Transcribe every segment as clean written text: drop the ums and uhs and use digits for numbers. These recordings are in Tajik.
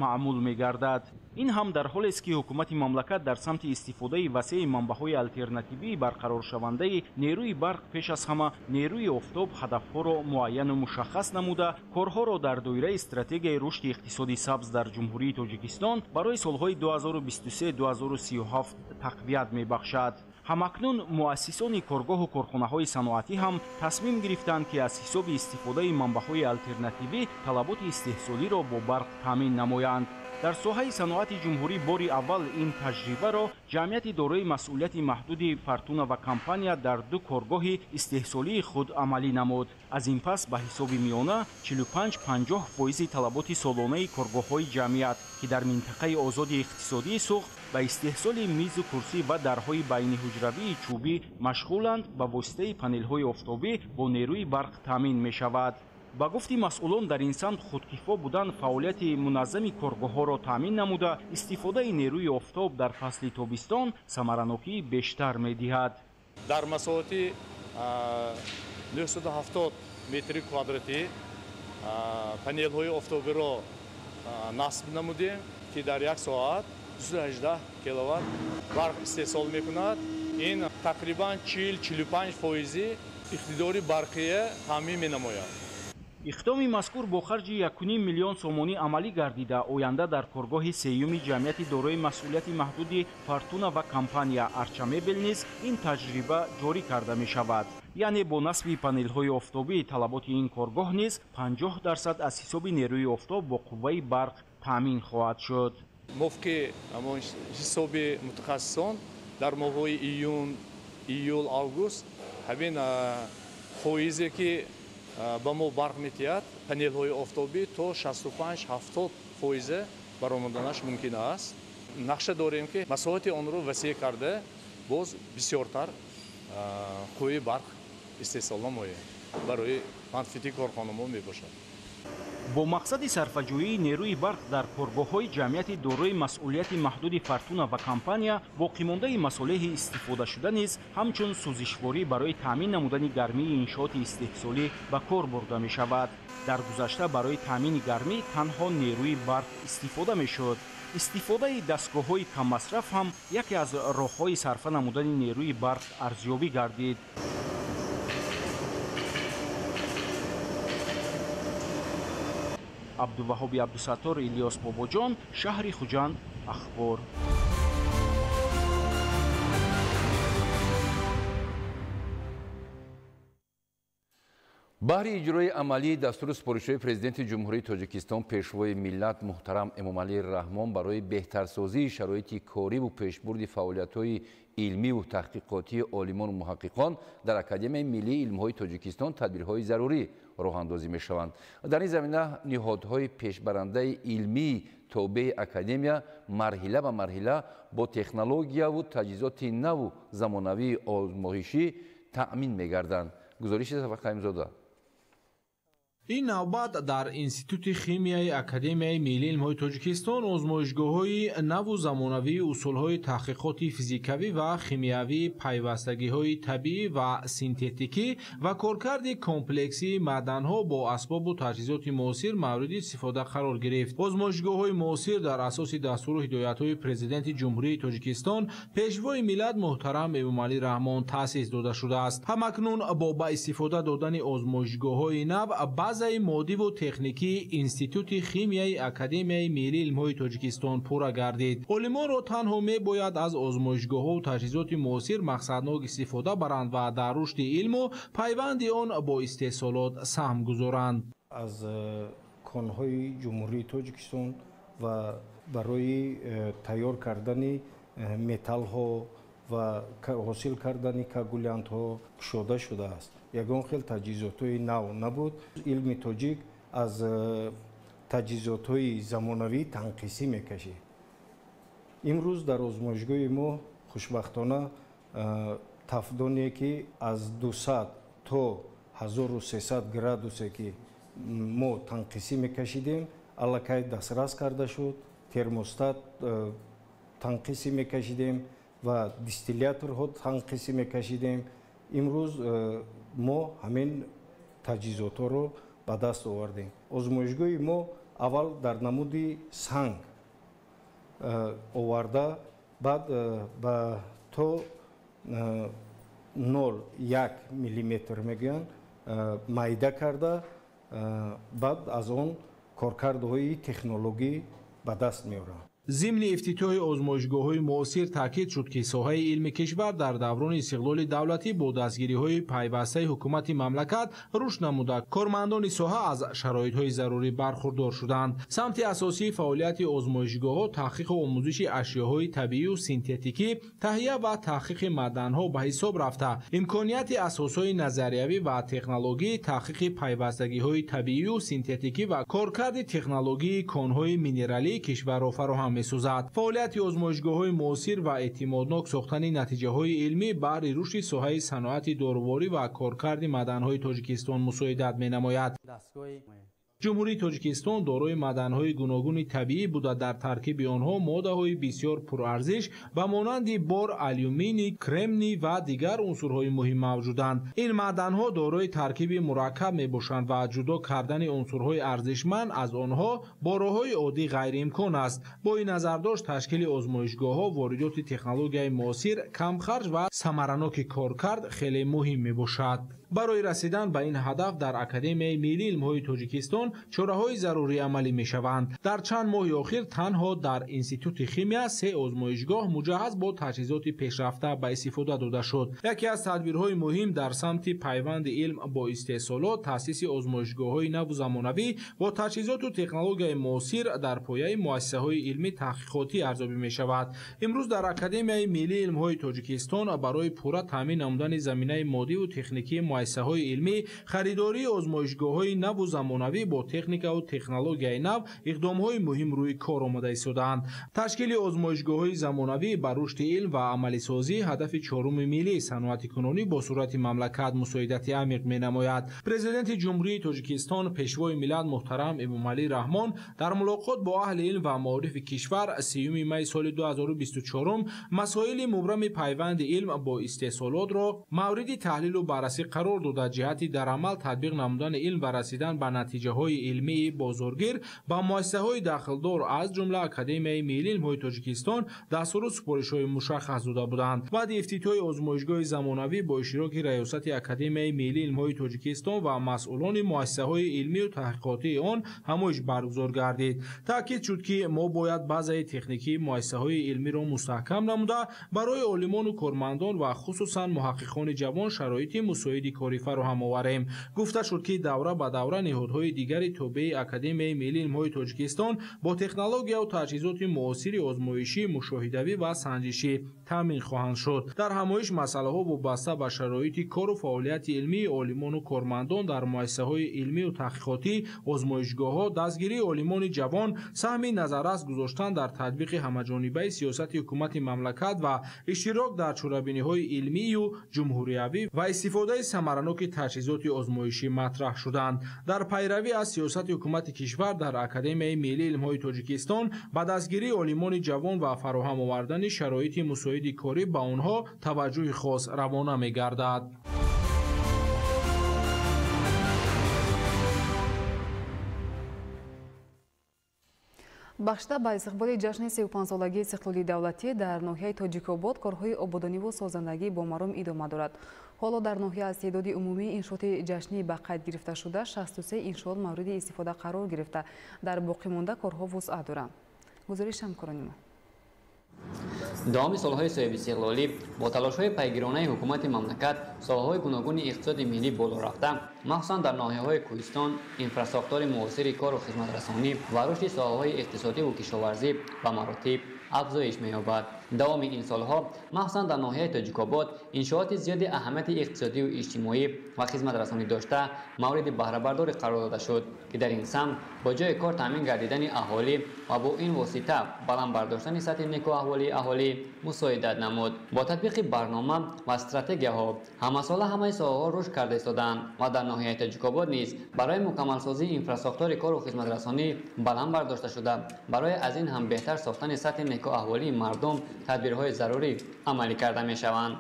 Маъмул мегардад. Ин ҳам дар ҳолест, ки ҳукумати мамлакат дар самти истифодаи васеи манбаъҳои алтернативии барқароршавандаи нерӯи барқ, пеш аз ҳама нерӯи офтоб, ҳадафҳоро муайяну мушаххас намуда, корҳоро дар доираи стратегияи рушди иқтисоди сабз дар Ҷумҳурии Тоҷикистон барои солҳои 2023-2037 тақвият мебахшад. Ҳамакнун муассисони коргоҳу корхонаҳои саноатӣ ҳам тасмим гирифтанд, ки аз ҳисоби истифодаи манбаъҳои алтернативӣ талаботи истеҳсолиро бо барқ таъмин намоянд. Дар соҳаи саноати ҷумҳурӣ бори аввал ин таҷрибаро ҷамъияти дорои масъулияти маҳдуди Фортуна ва компания дар ду коргоҳи истеҳсолии худ амалӣ намуд. Аз ин пас ба ҳисоби миёна 45-50 фоизи талаботи солонаи коргоҳҳои ҷамъият, ки дар минтақаи озоди иқтисодии Суғд ба истеҳсоли мизу курсӣ ва дарҳои байниҳуҷравии чӯбӣ машғуланд, ба воситаи панелҳои офтобӣ бо нерӯи барқ таъмин мешавад. Ба гуфти масъулон, дар ин самт худкифо будан фаъолияти муназзами коргоҳҳоро таъмин намуда, истифодаи нерӯи офтоб дар фасли тобистон самаранокии бештар медиҳад. Дар масоҳати 970 метри квадратӣ панелҳои офтобиро насб намудем, ки дар як соат 218 киловатт барқ истеҳсол мекунад. Ин тақрибан 40-45 фоизи иқтидори барқия таъмин менамояд. Иқдоми мазкур бо харҷи 1,5 миллион сомонӣ амалӣ гардида, оянда дар коргоҳи сеюми ҷамъияти дорои масъулияти маҳдуди Фортуна ва компания Арчамебел низ ин таҷриба ҷорӣ карда мешавад. Яъне бо насби панелҳои офтобӣ талаботи ин коргоҳ низ 50% аз ҳисоби нерӯи офтоб бо қувваи барқ таъмин хоҳад шуд. Мувофиқи ҳамон ҳисоби мутахассисон, дар моҳҳои июн, июл, август ҳамин фоизе, ки ба мо барқ метиҳад панелҳои офтобӣ, то 65-70 фоизе баромаданаш мумкин аст. Нақша дорем, ки масоҳати онро васеъ карда, боз бисёртар қувваи барқ истеҳсол намоем, барои манфиати корхонамо мебошад. Бо мақсади сарфаҷӯии нерӯи барқ дар коргоҳҳои ҷамъияти дорои масъулияти маҳдуди Фортуна ва компания боқимондаи масолеҳи истифодашуда низ ҳамчун сӯзишворӣ барои таъмин намудани гармии иншооти истеҳсолӣ ба кор бурда мешавад. Дар гузашта барои таъмини гармӣ танҳо нерӯи барқ истифода мешуд. Истифодаи дастгоҳҳои каммасраф ҳам яке аз роҳҳои сарфа намудани нерӯи барқ арзёбӣ гардид. Абдуваҳоби Абдусаттор, Илёс Бобоҷон, шаҳри Хуҷанд, Ахбор. Баҳри иҷрои амалии дастуру супоришҳои Президенти Ҷумҳурии Тоҷикистон, Пешвои миллат муҳтарам Эмомалӣ Раҳмон барои беҳтарсозии шароити кориву пешбурди фаъолиятҳои илмиву таҳқиқотии олимону муҳаққиқон дар Академияи миллии илмҳои Тоҷикистон тадбирҳои зарурӣ роҳандозӣ мешаванд. Дар ин замина ниҳодҳои пешбарандаи илмии тобеи академия марҳила ба марҳила бо технологияву таҷҳизоти наву замонавии озмоишӣ таъмин мегарданд. Гузориши Сафар Қаимзода. Ин навбат дар Институти химияи Академияи миллии илмҳои Тоҷикистон озмоишгоҳҳои наву замонавии усулҳои таҳқиқоти физикавӣ ва химиявии пайвастагиҳои табиӣ ва синтетикӣ ва коркарди комплексии маъданҳо бо асбобу таҷҳизоти муосир мавриди истифода қарор гирифт. Озмоишгоҳҳои муосир дар асоси дастуру ҳидоятҳои Президенти Ҷумҳурии Тоҷикистон, Пешвои миллат муҳтарам Эмомалӣ Раҳмон таъсис дода шудааст. Ҳамакнун бо ба истифода додани озмоишгоҳҳои нав базаи моддиву техникии Институти химияи Академияи миллии илмҳои Тоҷикистон пурра гардид. Олимонро танҳо мебояд аз озмоишгоҳҳову таҷҳизоти муосир мақсаднок истифода баранд ва дар рушди илму пайванди он бо истеҳсолот саҳм гузоранд. Аз конҳои Ҷумҳурии Тоҷикистон ва барои тайёр кардани металлҳо ва ҳосил кардани коагулянтҳо кушода шудааст. Ягон хел таҷҳизотҳои нав набуд. Илми тоҷик аз таҷҳизотҳои замонавӣ танқисӣ мекашид. Имрӯз дар озмоишгоҳи мо хушбахтона тафдоне, ки аз 200 то 1300 градусе ки мо танқисӣ мекашидем, аллакай дастрас карда шуд. Термостат танқисӣ мекашидем ва дистилляторҳо танқисӣ мекашидем. Имрӯз мо ҳамин таҷҳизотҳоро ба даст овардем. Озмоишгоҳи мо Аввал дар намуди санг оварда, баъд ба то 0,1 миллиметр мегӯянд майда карда, баъд аз он коркардҳои технологӣ ба даст меоранд. Зимни ифтитоҳи озмоишгоҳҳои муосир таъкид шуд, ки соҳаи илми кишвар дар даврони истиқлоли давлатӣ бо дастгириҳои пайвастаи ҳукумати мамлакат рушд намуда, кормандони соҳа аз шароитҳои зарурӣ бархурдор шуданд. Самти асосии фаъолияти озмоишгоҳҳо таҳқиқу омӯзиши ашёҳои табиию синтетикӣ, таҳия ва таҳқиқи маъданҳо ба ҳисоб рафта, имконияти асосҳои назариявӣ ва технологии таҳқиқи пайвастагиҳои табиию синтетикӣ ва коркарди технологии конҳои минералии кишварро фароҳам месозад. Фаъолияти озмоишгоҳҳои муосир ва эътимоднок сохтани натиҷаҳои илмӣ баҳри рушди соҳаи саноати доруворӣ ва коркарди маъданҳои Тоҷикистон мусоидат менамояд. Ҷумҳурии Тоҷикистон дорои маъданҳои гуногуни табиӣ буда, дар таркиби онҳо моддаҳои бисёр пурарзиш ба монанди бор, алюминий, кремний ва дигар унсурҳои муҳим мавҷуданд. Ин маъданҳо дорои таркиби мураккаб мебошанд ва ҷудо кардани унсурҳои арзишманд аз онҳо бо роҳҳои оддӣ ғайриимкон аст. Бо ин назардошт ташкили озмоишгоҳҳо, воридоти технологияи муосир, камхарҷ ва самараноки коркард хеле муҳим мебошад. Барои расидан ба ин ҳадаф дар Академияи миллии илмҳои Тоҷикистон чораҳои зарурӣ амалӣ мешаванд. Дар чанд моҳи охир танҳо дар Институти химия 3 озмоишгоҳ муҷаҳҳаз бо таҷҳизоти пешрафта ба истифода дода шуд. Яке аз тадбирҳои муҳим дар самти пайванди илм бо истеҳсолот таъсиси озмоишгоҳҳои наву замонавӣ бо таҷҳизоту технологияи муосир дар пояи муассисаҳои илмӣ таҳқиқотӣ арзёбӣ мешавад. Имрӯз дар Академияи миллии илмҳои Тоҷикистон барои пурра таъмин намудани заминаи моддиву техникии муассисаҳои илмӣ, харидории озмоишгоҳҳои наву замонавӣ бо техникаву технологияи нав иқдомҳои муҳим рӯи кор омада истодаанд. Ташкили озмоишгоҳҳои замонавӣ ба рушди илм ва амалисозии ҳадафи чоруми миллии саноати кунунӣ бо суръати мамлакат мусоидати амиқ менамояд. Президенти Ҷумҳурии Тоҷикистон, Пешвои миллат муҳтарам Эмомалӣ Раҳмон дар мулоқот бо аҳли илм ва маорифи кишвар 3 май соли 2024 масоили мубрами пайванди илм бо истеҳсолотро мавриди таҳлилу баррасӣ қарор дода, ҷиҳати дар амал татбиқ намудани илм ва расидан ба натиҷаҳои илмии бозоргир ба муассисаҳои дахлдор аз ҷумла Академияи миллии илмҳои Тоҷикистон дастуру супоришҳои мушаххас дода буданд. Баъди ифтитоҳи озмоишгоҳи замонавӣ бо иштироки раёсати Академияи миллии илмҳои Тоҷикистон ва масъулони муассисаҳои илмию таҳқиқотии он ҳамоиш баргузор гардид. Таъкид шуд, ки мо бояд базаи техникии муассисаҳои илмиро мустаҳкам намуда, барои олимону кормандон ва хусусан муҳаққиқони ҷавон шароити мусоиди корӣ фароҳам оварем. Гуфта шуд, ки давра ба давра ниҳодҳои дигари тобеи Академияи миллии илмҳои Тоҷикистон бо технологияву таҷҳизоти муосири озмоишӣ, мушоҳидавӣ ва санҷишӣ таъмин хоҳанд шуд. Дар ҳамоиш масъалаҳо вобаста ба шароити кору фаъолияти илмии олимону кормандон дар муассисаҳои илмию таҳқиқотӣ, озмоишгоҳҳо, дастгирии олимони ҷавон, саҳми назаррас гузоштан дар татбиқи ҳамаҷонибаи сиёсати ҳукумати мамлакат ва иштирок дар чорабиниҳои илмию ҷумҳуриявӣ ва истифодаи самараноки таҷҳизоти озмоишӣ матраҳ шуданд. Дар пайравӣ аз сиёсати ҳукумати кишвар дар Академияи миллии илмҳои Тоҷикистон ба дастгирии олимони ҷавон ва фароҳам овардани шароити мусоиди корӣ ба онҳо таваҷҷӯҳи хос равона мегардад. Бахшида ба истиқболи ҷашни 35-солагии истиқлоли давлатӣ дар ноҳияи Тоҷикобод корҳои ободониву созандагӣ бо маром идома дорад. Ҳоло дар ноҳия аз теъдоди умумии иншооти ҷашнӣ ба қайд гирифташуда 63 иншоот мавриди истифода қарор гирифта, дар боқимонда корҳо вусъат доранд. Гузориши ҳамкорони мо. Давоми солҳои соҳибистиқлолӣ бо талошҳои пайгиронаи ҳукумати мамлакат соҳаҳои гуногуни иқтисоди миллӣ боло рафта, махсусан дар ноҳияҳои кӯҳистон инфрасохтори муосири кору хизматрасонӣ ва рушди соҳаҳои иқтисодиву кишоварзӣ ба маротиб афзоиш меёбад. Давоми ин солҳо махсусан дар ноҳияи Тоҷикобод иншооти зиёди аҳамияти иқтисодиву иҷтимоӣ ва хизматрасонӣ дошта мавриди баҳрабардорӣ қарор дода шуд, ки дар ин самт бо ҷои кор таъмин гардидани аҳолӣ ва бо ин восита баланд бардоштани сатҳи некуаҳволии аҳолӣ мусоидат намуд. Бо татбиқи барнома ва стратегияҳо ҳамасола ҳамаи соҳаҳо рушд карда истодаанд ва дар ноҳияи Тоҷикобод низ барои мукаммалсозии инфрасохтори кору хизматрасонӣ баланд бардошта шуда, барои аз ин ҳам беҳтар сохтани сатҳи некуаҳволии мардум тадбирҳои зарурӣ амалӣ карда мешаванд.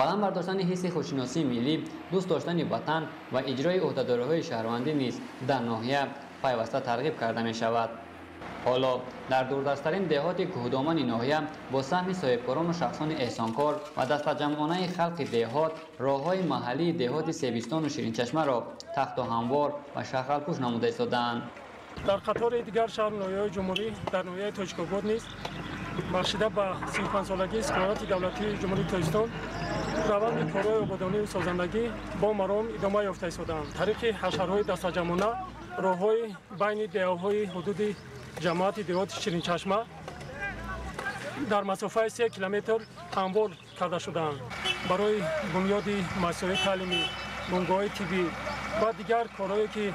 Баланд бардоштани ҳисси худшиносии миллӣ, дӯст доштани ватан ва иҷрои ӯҳдадориҳои шаҳрвандӣ низ дар ноҳия пайваста тарғиб карда мешавад. Ҳоло дар дурдасттарин деҳоти кӯҳдомани ноҳия бо саҳми соҳибкорону шахсони эҳсонкор ва дастаҷамъонаи халқи деҳот роҳҳои маҳаллии деҳоти Себистону Ширинчашмаро тахту ҳамвор ва шағалпӯш намуда истодаанд. Дар қатори дигар шаҳру ноҳияҳои ҷумҳурӣ дар ноҳияи Тоҷикобод низ бахшида ба 35-солагии истиқлолияти давлатии Ҷумҳурии Тоҷикистон раванди корҳои ободонию созандагӣ бо маром идома ёфта истодаанд. Тариқи ҳашарҳои дастаҷамъона роҳҳои байни деҳаҳои ҳудуди ҷамоати деҳоти Ширинчашма дар масофаи 3 километр ҳамвор карда шудаанд. Барои бунёди муассисаҳои таълимӣ, бунгоҳҳои тиббӣ ва дигар корҳое ки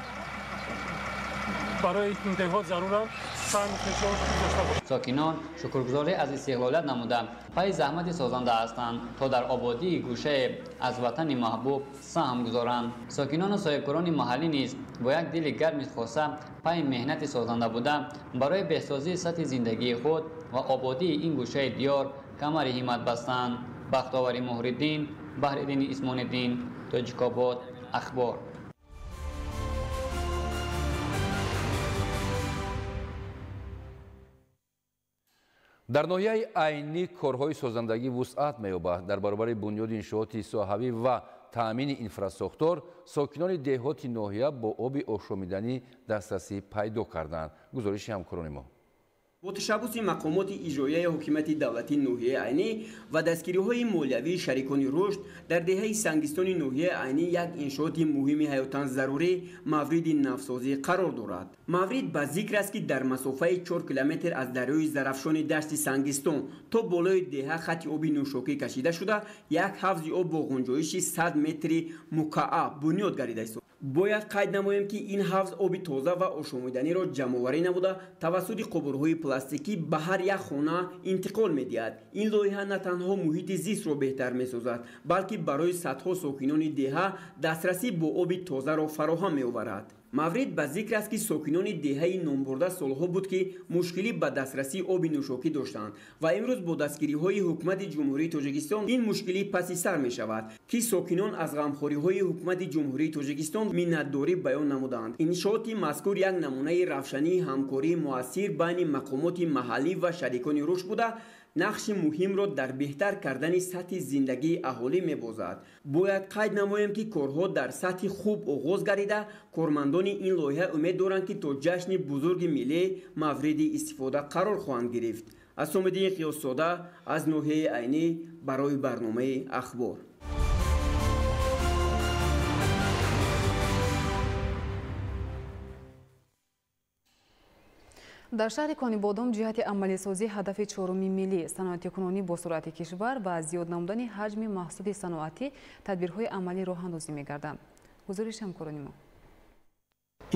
барои деҳот заруранд, саҳми худро гузошта бошад. Сокинон шукргузорӣ аз истиқлолият намуда пайи заҳмати созанда ҳастанд, то дар ободии гӯшае аз ватани маҳбуб саҳм гузоранд. Сокинону соҳибкорони маҳаллӣ низ бо як дили гарми хоса пайи меҳнати созанда буда барои беҳсозии сатҳи зиндагии худ ва ободии ин гӯшаи диёр камари ҳиммат бастанд. Бахтовари Муҳриддин, Баҳриддини Исмониддин, Тоҷикобод, Ахбор. Дар ноҳияи Айнӣ корҳои созандагӣ вусъат меёбад. Дар баробари бунёди иншооти соҳавӣ ва таъмини инфрасохтор, сокинони деҳоти ноҳия бо оби ошомиданӣ дастрасӣ пайдо карданд. Гузориши ҳамкорони мо. Бо ташаббуси мақомоти иҷроияи ҳокимияти давлатии ноҳияи Айнӣ ва дастгириҳои молиявии шарикони рушд дар деҳаи Сангистони ноҳияи Айнӣ як иншооти муҳими ҳаётан зарурӣ мавриди навсозӣ қарор дорад. Маврид ба зикр аст, ки дар масофаи 4 километр аз дарёи Зарафшони дашти Сангистон то болои деҳа хати оби нӯшокӣ кашида шуда, як ҳавзи об бо ғунҷоиши 100 метри мукааб бунёд гардида истод. Бояд қайд намоем, ки ин ҳавз оби тоза ва ошомиданиро ҷамъоварӣ намуда тавассути қубурҳои пластикӣ ба ҳар як хона интиқол медиҳад. Ин лоиҳа на танҳо муҳити зистро беҳтар месозад, балки барои садҳо сокинони деҳа дастрасӣ бо оби тозаро фароҳам меоварад. Маврид ба зикр аст, ки сокинони деҳаи номбурда солҳо буд, ки мушкилӣ ба дастрасии оби нӯшокӣ доштанд ва имрӯз бо дастгириҳои ҳукумати Ҷумҳурии Тоҷикистон ин мушкилӣ паси сар мешавад, ки сокинон аз ғамхориҳои ҳукумати Ҷумҳурии Тоҷикистон миннатдорӣ баён намуданд. Иншооти мазкур як намунаи равшании ҳамкории муассир байни мақомоти маҳаллӣ ва шарикони рушд буда, нақши муҳимро дар беҳтар кардани сатҳи зиндагии аҳолӣ мебозад. Бояд қайд намоем, ки корҳо дар сатҳи хуб оғоз гардида, кормандони ин лоиҳа умед доранд, ки то ҷашни бузурги миллӣ мавриди истифода қарор хоҳанд гирифт. Асомиддин Қиёсзода аз ноҳияи Айнӣ барои барномаи Ахбор. Дар шаҳри Конибодом ҷиҳати амалисозии ҳадафи чоруми миллӣ саноатикунонӣ бо суръати кишвар ва зиёд намудани ҳаҷми маҳсули саноатӣ тадбирҳои амалӣ роҳандозӣ мегарданд. Гузориши ҳамкорони мо.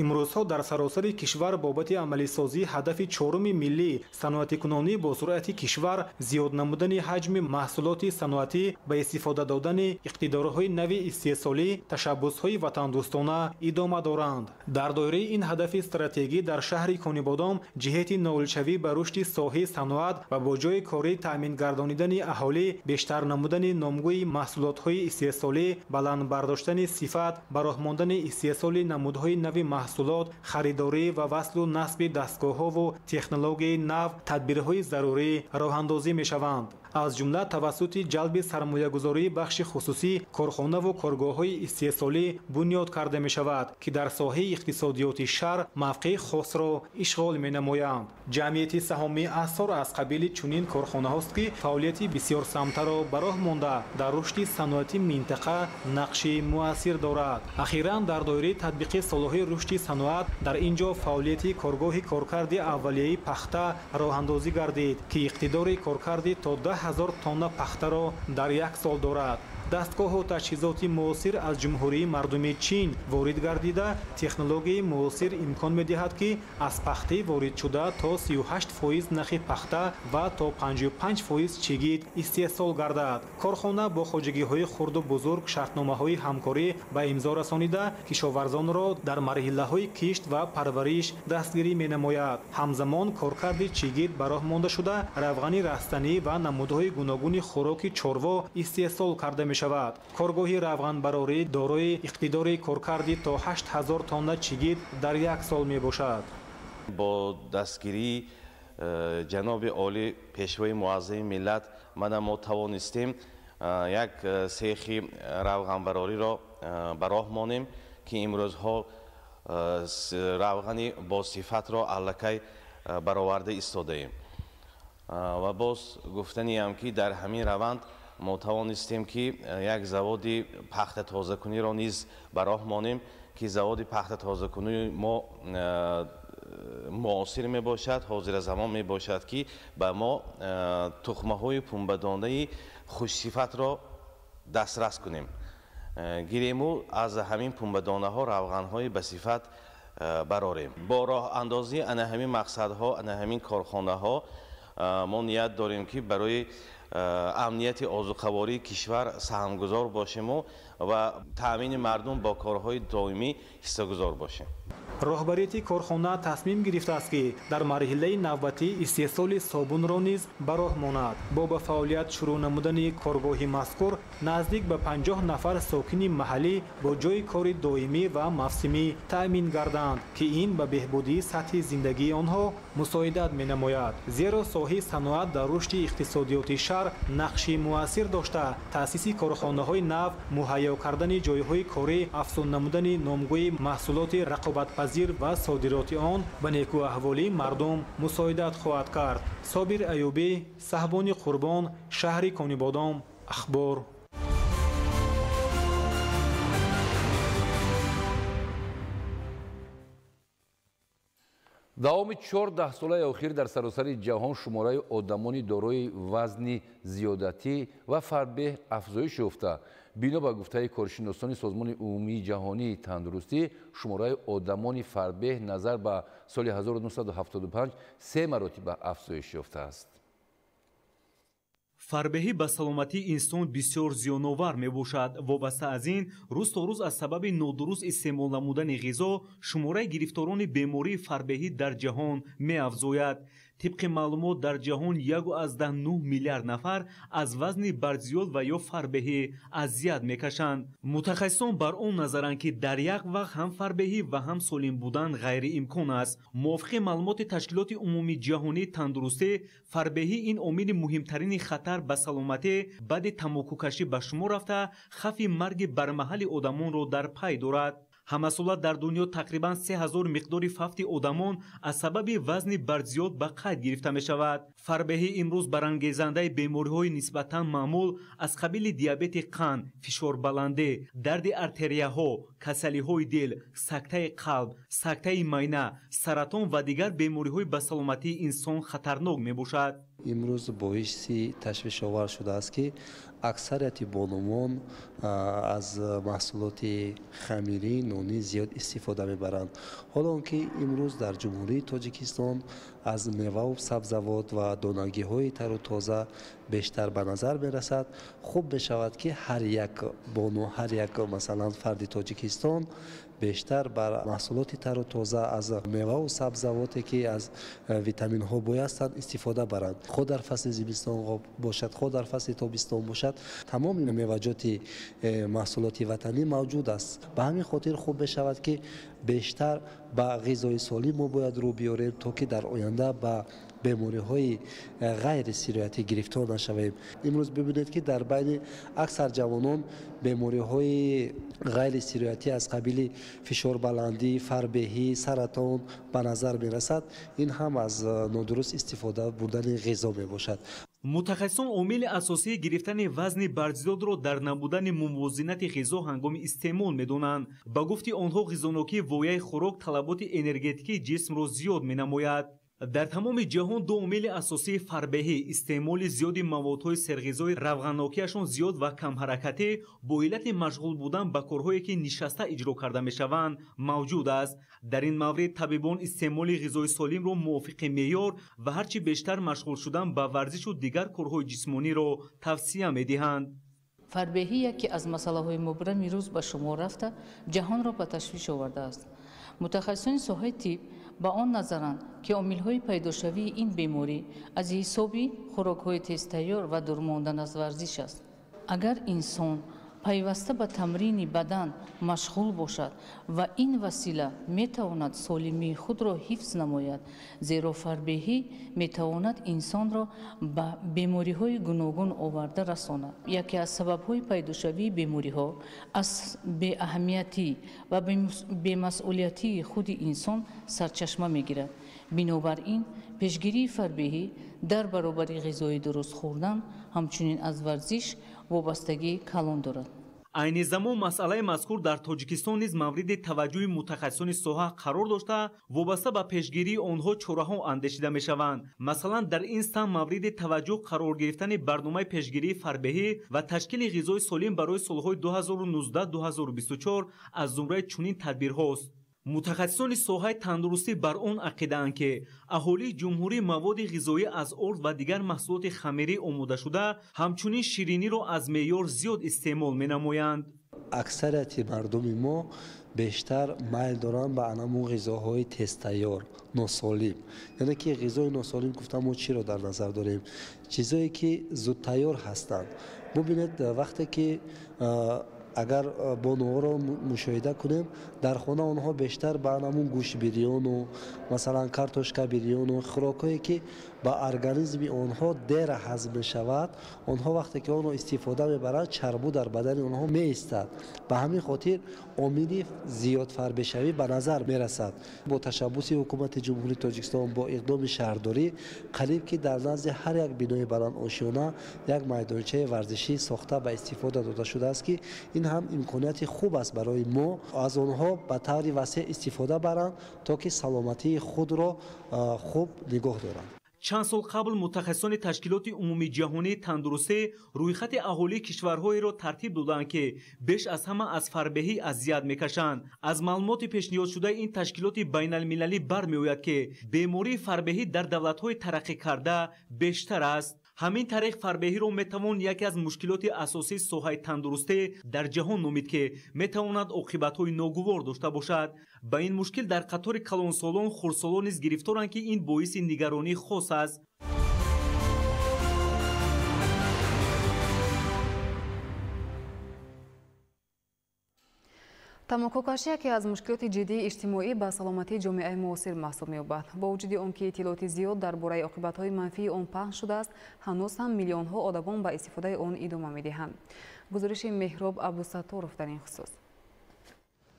Имрӯзҳо дар саросари кишвар бобати амалисозии ҳадафи чоруми миллӣ саноатикунонӣ бо суръати кишвар, зиёд намудани ҳаҷми маҳсулоти саноатӣ, ба истифода додани иқтидорҳои нави истеҳсолӣ, ташаббусҳои ватандӯстона идома доранд. Дар доираи ин ҳадафи стратегӣ дар шаҳри Конибодом ҷиҳати ноилшавӣ ба рушди соҳаи саноат ва бо ҷойи корӣ таъмин гардонидани аҳолӣ, бештар намудани номгӯи маҳсулотҳои истеҳсолӣ, баланд бардоштани сифат, ба роҳ мондани истеҳсоли намудҳои нави маҳсулот, харидорӣ ва васлу насби дастгоҳҳову технологияи нав тадбирҳои зарурӣ роҳандозӣ мешаванд. Аз ҷумла тавассути ҷалби сармоягузории бахши хусусӣ корхонаву коргоҳҳои истеҳсолӣ бунёд карда мешавад, ки дар соҳаи иқтисодиёти шаҳр мавқеи хосро ишғол менамоянд. Ҷамъияти саҳомии Асор аз қабили чунин корхонаҳост, ки фаъолияти бисёрсамтаро ба роҳ монда дар рушди саноати минтақа нақши муассир дорад. Ахиран дар доираи татбиқи солҳои рушди саноат дар ин ҷо фаъолияти коргоҳи коркарди аввалияи пахта роҳандозӣ гардид, ки иқтидори коркарди то 10 000 тонна пахтаро дар як сол дорад. Дастгоҳу таҷҳизоти муосир аз Ҷумҳурии мардумии Чин ворид гардида, технологияи муосир имкон медиҳад, ки аз пахтаи воридшуда то 38% нахи пахта ва то 55% чигит истеҳсол гардад. Корхона бо хоҷагиҳои хурду бузург шартномаҳои ҳамкорӣ ба имзо расонида, кишоварзонро дар марҳилаҳои кишт ва парвариш дастгирӣ менамояд. Ҳамзамон коркарди чигит ба роҳ монда шуда, равғани растанӣ ва намудҳои гуногуни хӯроки чорво истеҳсол карда мешавад. мешавад. Коргоҳи равғанбарорӣ дорои иқтидори коркарди то 8000 тонна чигит дар як сол мебошад. Бо дастгирии ҷаноби олӣ, пешвои муаззами миллат, мана мо тавонистем як сехи равғанбарориро ба роҳ монем, ки имрӯзҳо равғани босифатро аллакай бароварда истодаем. Ва боз гуфтаниам, ки дар ҳамин раванд мо тавонистем, ки як заводи пахтатозакуниро низ ба роҳ монем, ки заводи пахтатозакунии мо муосир мебошад, ҳозиразамон мебошад, ки ба мо тухмаҳои пунбадонаи хушсифатро дастрас кунем, гирему аз ҳамин пунбадонаҳо равғанҳои басифат барорем. Бо роҳандозии ана ҳамин мақсадҳо, ана ҳамин корхонаҳо мо ният дорем, ки барои амнияти озуқавории кишвар саҳмгузор бошему ва таъмини мардум бо корҳои доимӣ ҳиссагузор бошем. Роҳбарияти корхона тасмим гирифтааст, ки дар марҳилаи навбатӣ истеҳсоли собунро низ ба роҳ монад. Бо ба фаъолият шурӯъ намудани коргоҳи мазкур наздик ба 50 нафар сокини маҳаллӣ бо ҷойи кори доимӣ ва мавсимӣ таъмин гарданд, ки ин ба беҳбудии сатҳи зиндагии онҳо мусоидат менамояд. Зеро соҳаи саноат дар рушди иқтисодиёти шаҳр нақши муассир дошта, таъсиси корхонаҳои нав, муҳайё кардани ҷойҳои корӣ, афзун намудани номгӯи маҳсулоти рақобатпазир ва содироти он ба некӯаҳволии мардум мусоидат хоҳад кард. Собир Аюбӣ, Саҳбони Қурбон, шаҳри Конибодом, Ахбор. Давоми 4 даҳсолаи охир дар саросари ҷаҳон шумораи одамони дорои вазни зиёдатӣ ва фарбеҳ афзоиш ёфта. Бино ба гуфтаи коршиносони Созмони умумии ҷаҳонии тандурустӣ, шумораи одамони фарбеҳ назар ба соли 1975 се маротиба афзоиш ёфтааст. Фарбеҳӣ ба саломатии инсон бисёр зиёновар мебошад. Вобаста аз ин, рӯз то рӯз аз сабаби нодуруст истеъмол намудани ғизо шумораи гирифторони бемории фарбеҳӣ дар ҷаҳон меафзояд. Тибқи маълумот, дар ҷаҳон 1,9 миллиард нафар аз вазни барзиёд ва ё фарбеҳӣ азият мекашанд. Мутахассисон бар он назаранд, ки дар як вақт ҳам фарбеҳӣ ва ҳам солим будан ғайриимкон аст. Мувофиқи маълумоти Ташкилоти умумии ҷаҳонии тандурустӣ, фарбеҳӣ ин омили муҳимтарини хатар ба саломатӣ баъди тамокукашӣ ба шумор рафта, хавфи марги бармаҳали одамонро дар пай дорад. Ҳамасола дар дунё тақрибан 3000 миқдори фавти одамон аз сабаби вазни барзиёд ба қайд гирифта мешавад. Фарбеҳӣ имрӯз барангезандаи бемориҳои нисбатан маъмул аз қабили диабети қанд, фишорбаландӣ, дарди артерияҳо, касалиҳои дил, сактаи қалб, сактаи майна, саратон ва дигар бемориҳои ба саломатии инсон хатарнок мебошад. Имрӯз боиси ташвишовар шудааст, ки аксарияти бонувон аз маҳсулоти хамирӣ, нонӣ зиёд истифода мебаранд. Ҳоло он ки имрӯз дар Ҷумҳурии Тоҷикистон аз меваву сабзавот ва донагиҳои тару тоза бештар ба назар мерасад, хуб мешавад, ки ҳар як бону, ҳар як, масалан, фарди Тоҷикистон бештар бар маҳсулоти тару тоза аз меваву сабзавоте, ки аз витаминҳо бой ҳастанд, истифода баранд. Хо дар фасли зимистон бошад, хо дар фасли тобистон бошад, тамоми меваҷоти маҳсулоти ватанӣ мавҷуд аст. Ба ҳамин хотир хуб мешавад, ки бештар ба ғизои солим мо бояд рӯ биёрем, то ки дар оянда ба бемориҳои ғайрисироятӣ гирифтор нашавем. Имрӯз бибинед, ки дар байни аксар ҷавонон бемориҳои ғайрисироятӣ аз қабили фишорбаландӣ, фарбеҳӣ, саратон ба назар мерасад. Ин ҳам аз нодуруст истифода бурдани ғизо мебошад. Мутахассисон омили асосии гирифтани вазни барзиёдро дар набудани мувозинати ғизо ҳангоми истеъмол медонанд. Ба гуфти онҳо, ғизонокии вояи хӯрок талаботи энергетикии ҷисмро зиёд менамояд. Дар тамоми ҷаҳон ду омили асосии фарбеҳӣ, истеъмоли зиёди маводҳои серғизои равғаннокиашон зиёд ва камҳаракатӣ бо иллати машғул будан ба корҳое, ки нишаста иҷро карда мешаванд, мавҷуд аст. Дар ин маврид табибон истеъмоли ғизои солимро мувофиқи меъёр ва ҳарчи бештар машғул шудан ба варзишу дигар корҳои ҷисмониро тавсия медиҳанд. Фарбеҳӣ яке аз масъалаҳои мубрами рӯз ба шумор рафта, ҷаҳонро ба ташвиш овардааст. Мутахассисони соҳаи тиб ба он назаранд, ки омилҳои пайдошавии ин беморӣ аз ҳисоби хӯрокҳои тезтайёр ва дур мондан аз варзиш аст. Агар инсон пайваста ба тамрини бадан машғул бошад ва ин васила метавонад солимии худро ҳифз намояд, зеро фарбеҳӣ метавонад инсонро ба бемориҳои гуногун оварда расонад. Яке аз сабабҳои пайдошавии бемориҳо аз беаҳамиятӣ ва бемасъулиятии худи инсон сарчашма мегирад. Бинобар ин пешгирии фарбеҳӣ дар баробари ғизои дуруст хӯрдан ҳамчунин аз варзиш вобастагии калон дорад. Айни замон масъалаи мазкур дар Тоҷикистон низ мавриди таваҷҷӯҳи мутахассисони соҳа қарор дошта, вобаста ба пешгирии онҳо чораҳо андешида мешаванд. Масалан, дар ин самт мавриди таваҷҷӯҳ қарор гирифтани барномаи пешгирии фарбеҳӣ ва ташкили ғизои солим барои солҳои 2019-2024 аз зумраи чунин тадбирҳост. Мутахассисони соҳаи тандурустӣ бар он ақидаанд, ки аҳолии ҷумҳурӣ маводи ғизоӣ аз орд ва дигар маҳсулоти хамирӣ омодашуда, ҳамчунин шириниро аз меъёр зиёд истеъмол менамоянд. Аксарияти мардуми мо бештар майл доранд ба анамун ғизоҳои тезтайёр, носолим. Яъне ки ғизои носолим гуфта мо чиро дар назар дорем? Чизое ки зудтайёр ҳастанд. Бубинед, вақте ки агар бонуҳоро мушоҳида кунем, дар хона онҳо бештар ба анамун гӯшт бирёну, масалан картошка бирёну, хӯрокҳое ки ба организми онҳо дер ҳазм мешавад, онҳо вақте ки онро истифода мебаранд, чарбу дар бадани онҳо меистад. Ба ҳамин хотир омили зиёд фарбешавӣ ба назар мерасад. Бо ташаббуси ҳукумати Ҷумҳурии Тоҷикистон, бо иқдоми шаҳрдорӣ, қариб ки дар назди ҳар як бинои баландошёна як майдончаи варзишӣ сохта ба истифода дода шудааст, ки ин ҳам имконияти хуб аст барои мо аз онҳо ба таври васеъ истифода баранд, то ки саломатии худро хуб нигоҳ доранд. Чанд сол қабл мутахассисони ташкилоти умумиҷаҳонии тандурустӣ рӯйхати аҳолии кишварҳоеро тартиб доданд, ки беш аз ҳама аз фарбеҳӣ азият мекашанд. Аз маълумоти пешниҳодшудаи ин ташкилоти байналмилалӣ бармеояд, ки бемории фарбеҳӣ дар давлатҳои тараққӣ карда бештар аст. Ҳамин тариқ фарбеҳиро метавон яке аз мушкилоти асосии соҳаи тандурустӣ дар ҷаҳон номид, ки метавонад оқибатҳои ногувор дошта бошад. Ба ин мушкил дар қатори калонсолон хурдсолон низ гирифторанд, ки ин боиси нигаронии хос аст. Тамокукашӣ яке аз мушкилоти ҷиддии иҷтимоӣ ба саломатии ҷомеаи муосир маҳсуб меёбад. Бо вуҷуди он ки иттилооти зиёд дар бораи оқибатҳои манфии он паҳн шудааст, ҳанӯз ҳам миллионҳо одамон ба истифодаи он идома медиҳанд. Гузориши Меҳроб Абдусатторов дар ин хусус.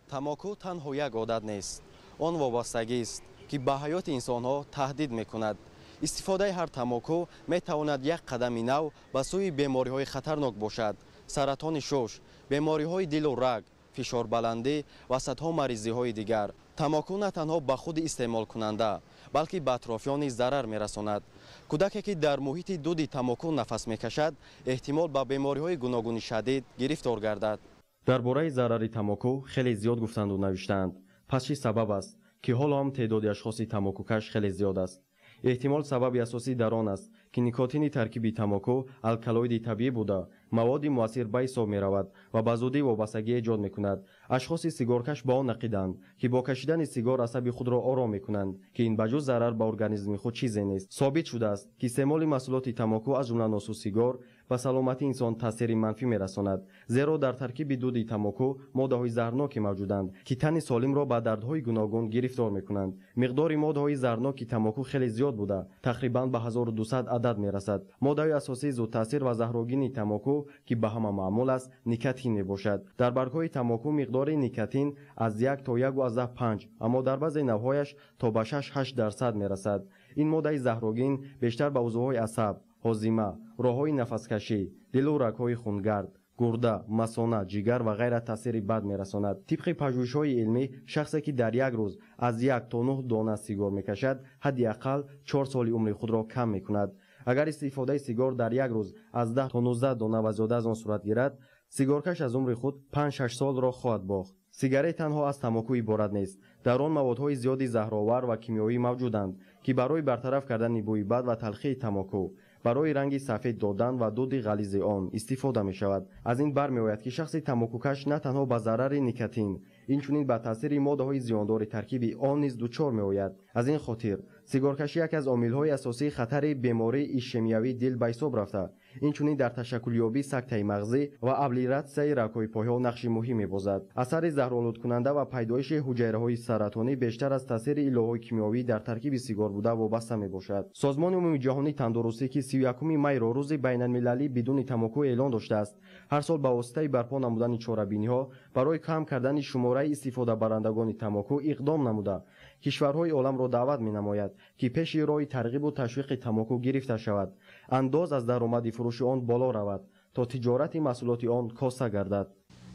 Тамоку танҳо як одат нест. Он вобастагист, ки ба ҳаёти инсонҳо таҳдид мекунад. Истифодаи ҳар тамоку метавонад як қадами нав ба сӯи бемориҳои хатарнок бошад. Саратони шуш, бемориҳои дилу раг, фишорбаландӣ ва садҳо маризиҳои дигар. Тамоку на танҳо ба худи истеъмолкунанда, балки ба атрофиён низ зарар мерасонад. Кӯдаке ки дар муҳити дуди тамоку нафас мекашад, эҳтимол ба бемориҳои гуногуни шадид гирифтор гардад. Дар бораи зарари тамоку хеле зиёд гуфтанду навиштаанд. Пас чӣ сабаб аст, ки ҳоло ҳам теъдоди ашхоси тамокукаш хеле зиёд аст? Эҳтимол сабаби асосӣ дар он аст, ки никотини таркиби тамоку алкалоиди табиӣ буда, маводи муассир ба ҳисоб меравад ва ба зудӣ вобастагӣ эҷод мекунад. Ашхоси сигоркаш ба он ақиданд, ки бо кашидани сигор асаби худро ором мекунанд, ки ин ба ҷуз зарар ба организми худ чизе нест. Собит шудааст, ки истеъмоли маҳсулоти тамоку аз ҷумла носу сигор ба саломатии инсон таъсири манфӣ мерасонад, зеро дар таркиби дуди тамоку моддаҳои заҳрноке мавҷуданд, ки тани солимро ба дардҳои гуногун гирифтор мекунанд. Миқдори моддаҳои заҳрноки тамоку хеле зиёд буда, тақрибан ба 1200 адад мерасад. Моддаҳои асосии зудтаъсир ва заҳрогини тамоку, ки ба ҳама маъмул аст, никотин мебошад. Дар баргҳои тамоку миқдори никотин аз 1 то 1,5, аммо дар баъзе навъҳояш то ба 6-8% мерасад. Ин моддаи заҳрогин бештар ба узвҳои асаб, ҳозима, роҳҳои нафаскашӣ, дилу рагҳои хунгард, гурда, масона, ҷигар ва ғайра таъсири бад мерасонад. Тибқи пажӯҳишҳои илмӣ, шахсе ки дар як рӯз аз 1 то 9 дона сигор мекашад, ҳадди ақал 4 соли умри худро кам мекунад. Агар истифодаи сигор дар як рӯз аз 10 то 19 дона ва зиёда аз он сурат гирад, сигоркаш аз умри худ 5-6 солро хоҳад бохт. Сигарет танҳо аз тамоку иборат нест. Дар он маводҳои зиёди заҳровар ва кимиёвӣ мавҷуданд, ки барои бартараф кардани бӯи бад ва талхии тамоку, барои ранги сафед додан ва дуди ғализи он истифода мешавад. Аз ин бармеояд, ки шахси тамокукаш на танҳо ба зарари никотин, инчунин ба таъсири моддаҳои зиёндори таркиби он низ дучор меояд. Аз ин хотир сигоркашӣ яке аз омилҳои асосии хатари бемории ишемиявии дил ба ҳисоб рафта, инчунин дар ташаккулёбии сактаи мағзӣ ва облитератсияи рагҳои пойҳо нақши муҳим мебозад. Асари заҳролудкунанда ва пайдоиши ҳуҷайраҳои саратонӣ бештар аз таъсири иловаҳои кимиёвӣ дар таркиби сигор буда вобаста мебошад. Созмони умумиҷаҳонии тандурустӣ, ки 31 майро рӯзи байналмилалӣ бидуни тамоку эълон доштааст, ҳар сол ба воситаи барпо намудани чорабиниҳо барои кам кардани шумораи истифодабарандагони тамоку иқдом намуда, кишварҳои оламро даъват менамояд, ки пеши роҳи тарғибу ташвиқи тамоку гирифта шавад, андоз аз даромади фурӯши он боло равад, то тиҷорати маҳсулоти он коста гардад.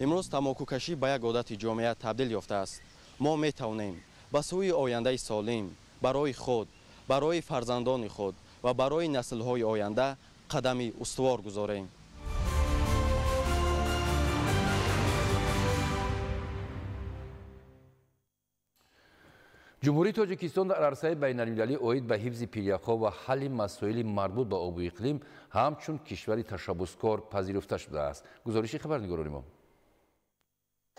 Имрӯз тамокукашӣ ба як одати ҷомеа табдил ёфтааст. Мо метавонем ба сӯи ояндаи солим барои худ, барои фарзандони худ ва барои наслҳои оянда қадами устувор гузорем. Ҷумҳурии Тоҷикистон дар арсаи байналмилалӣ оид ба ҳифзи пиряхҳо ва ҳалли масоили марбут ба обу иқлим ҳамчун кишвари ташаббускор пазируфта шудааст. Гузориши хабарнигорони мо.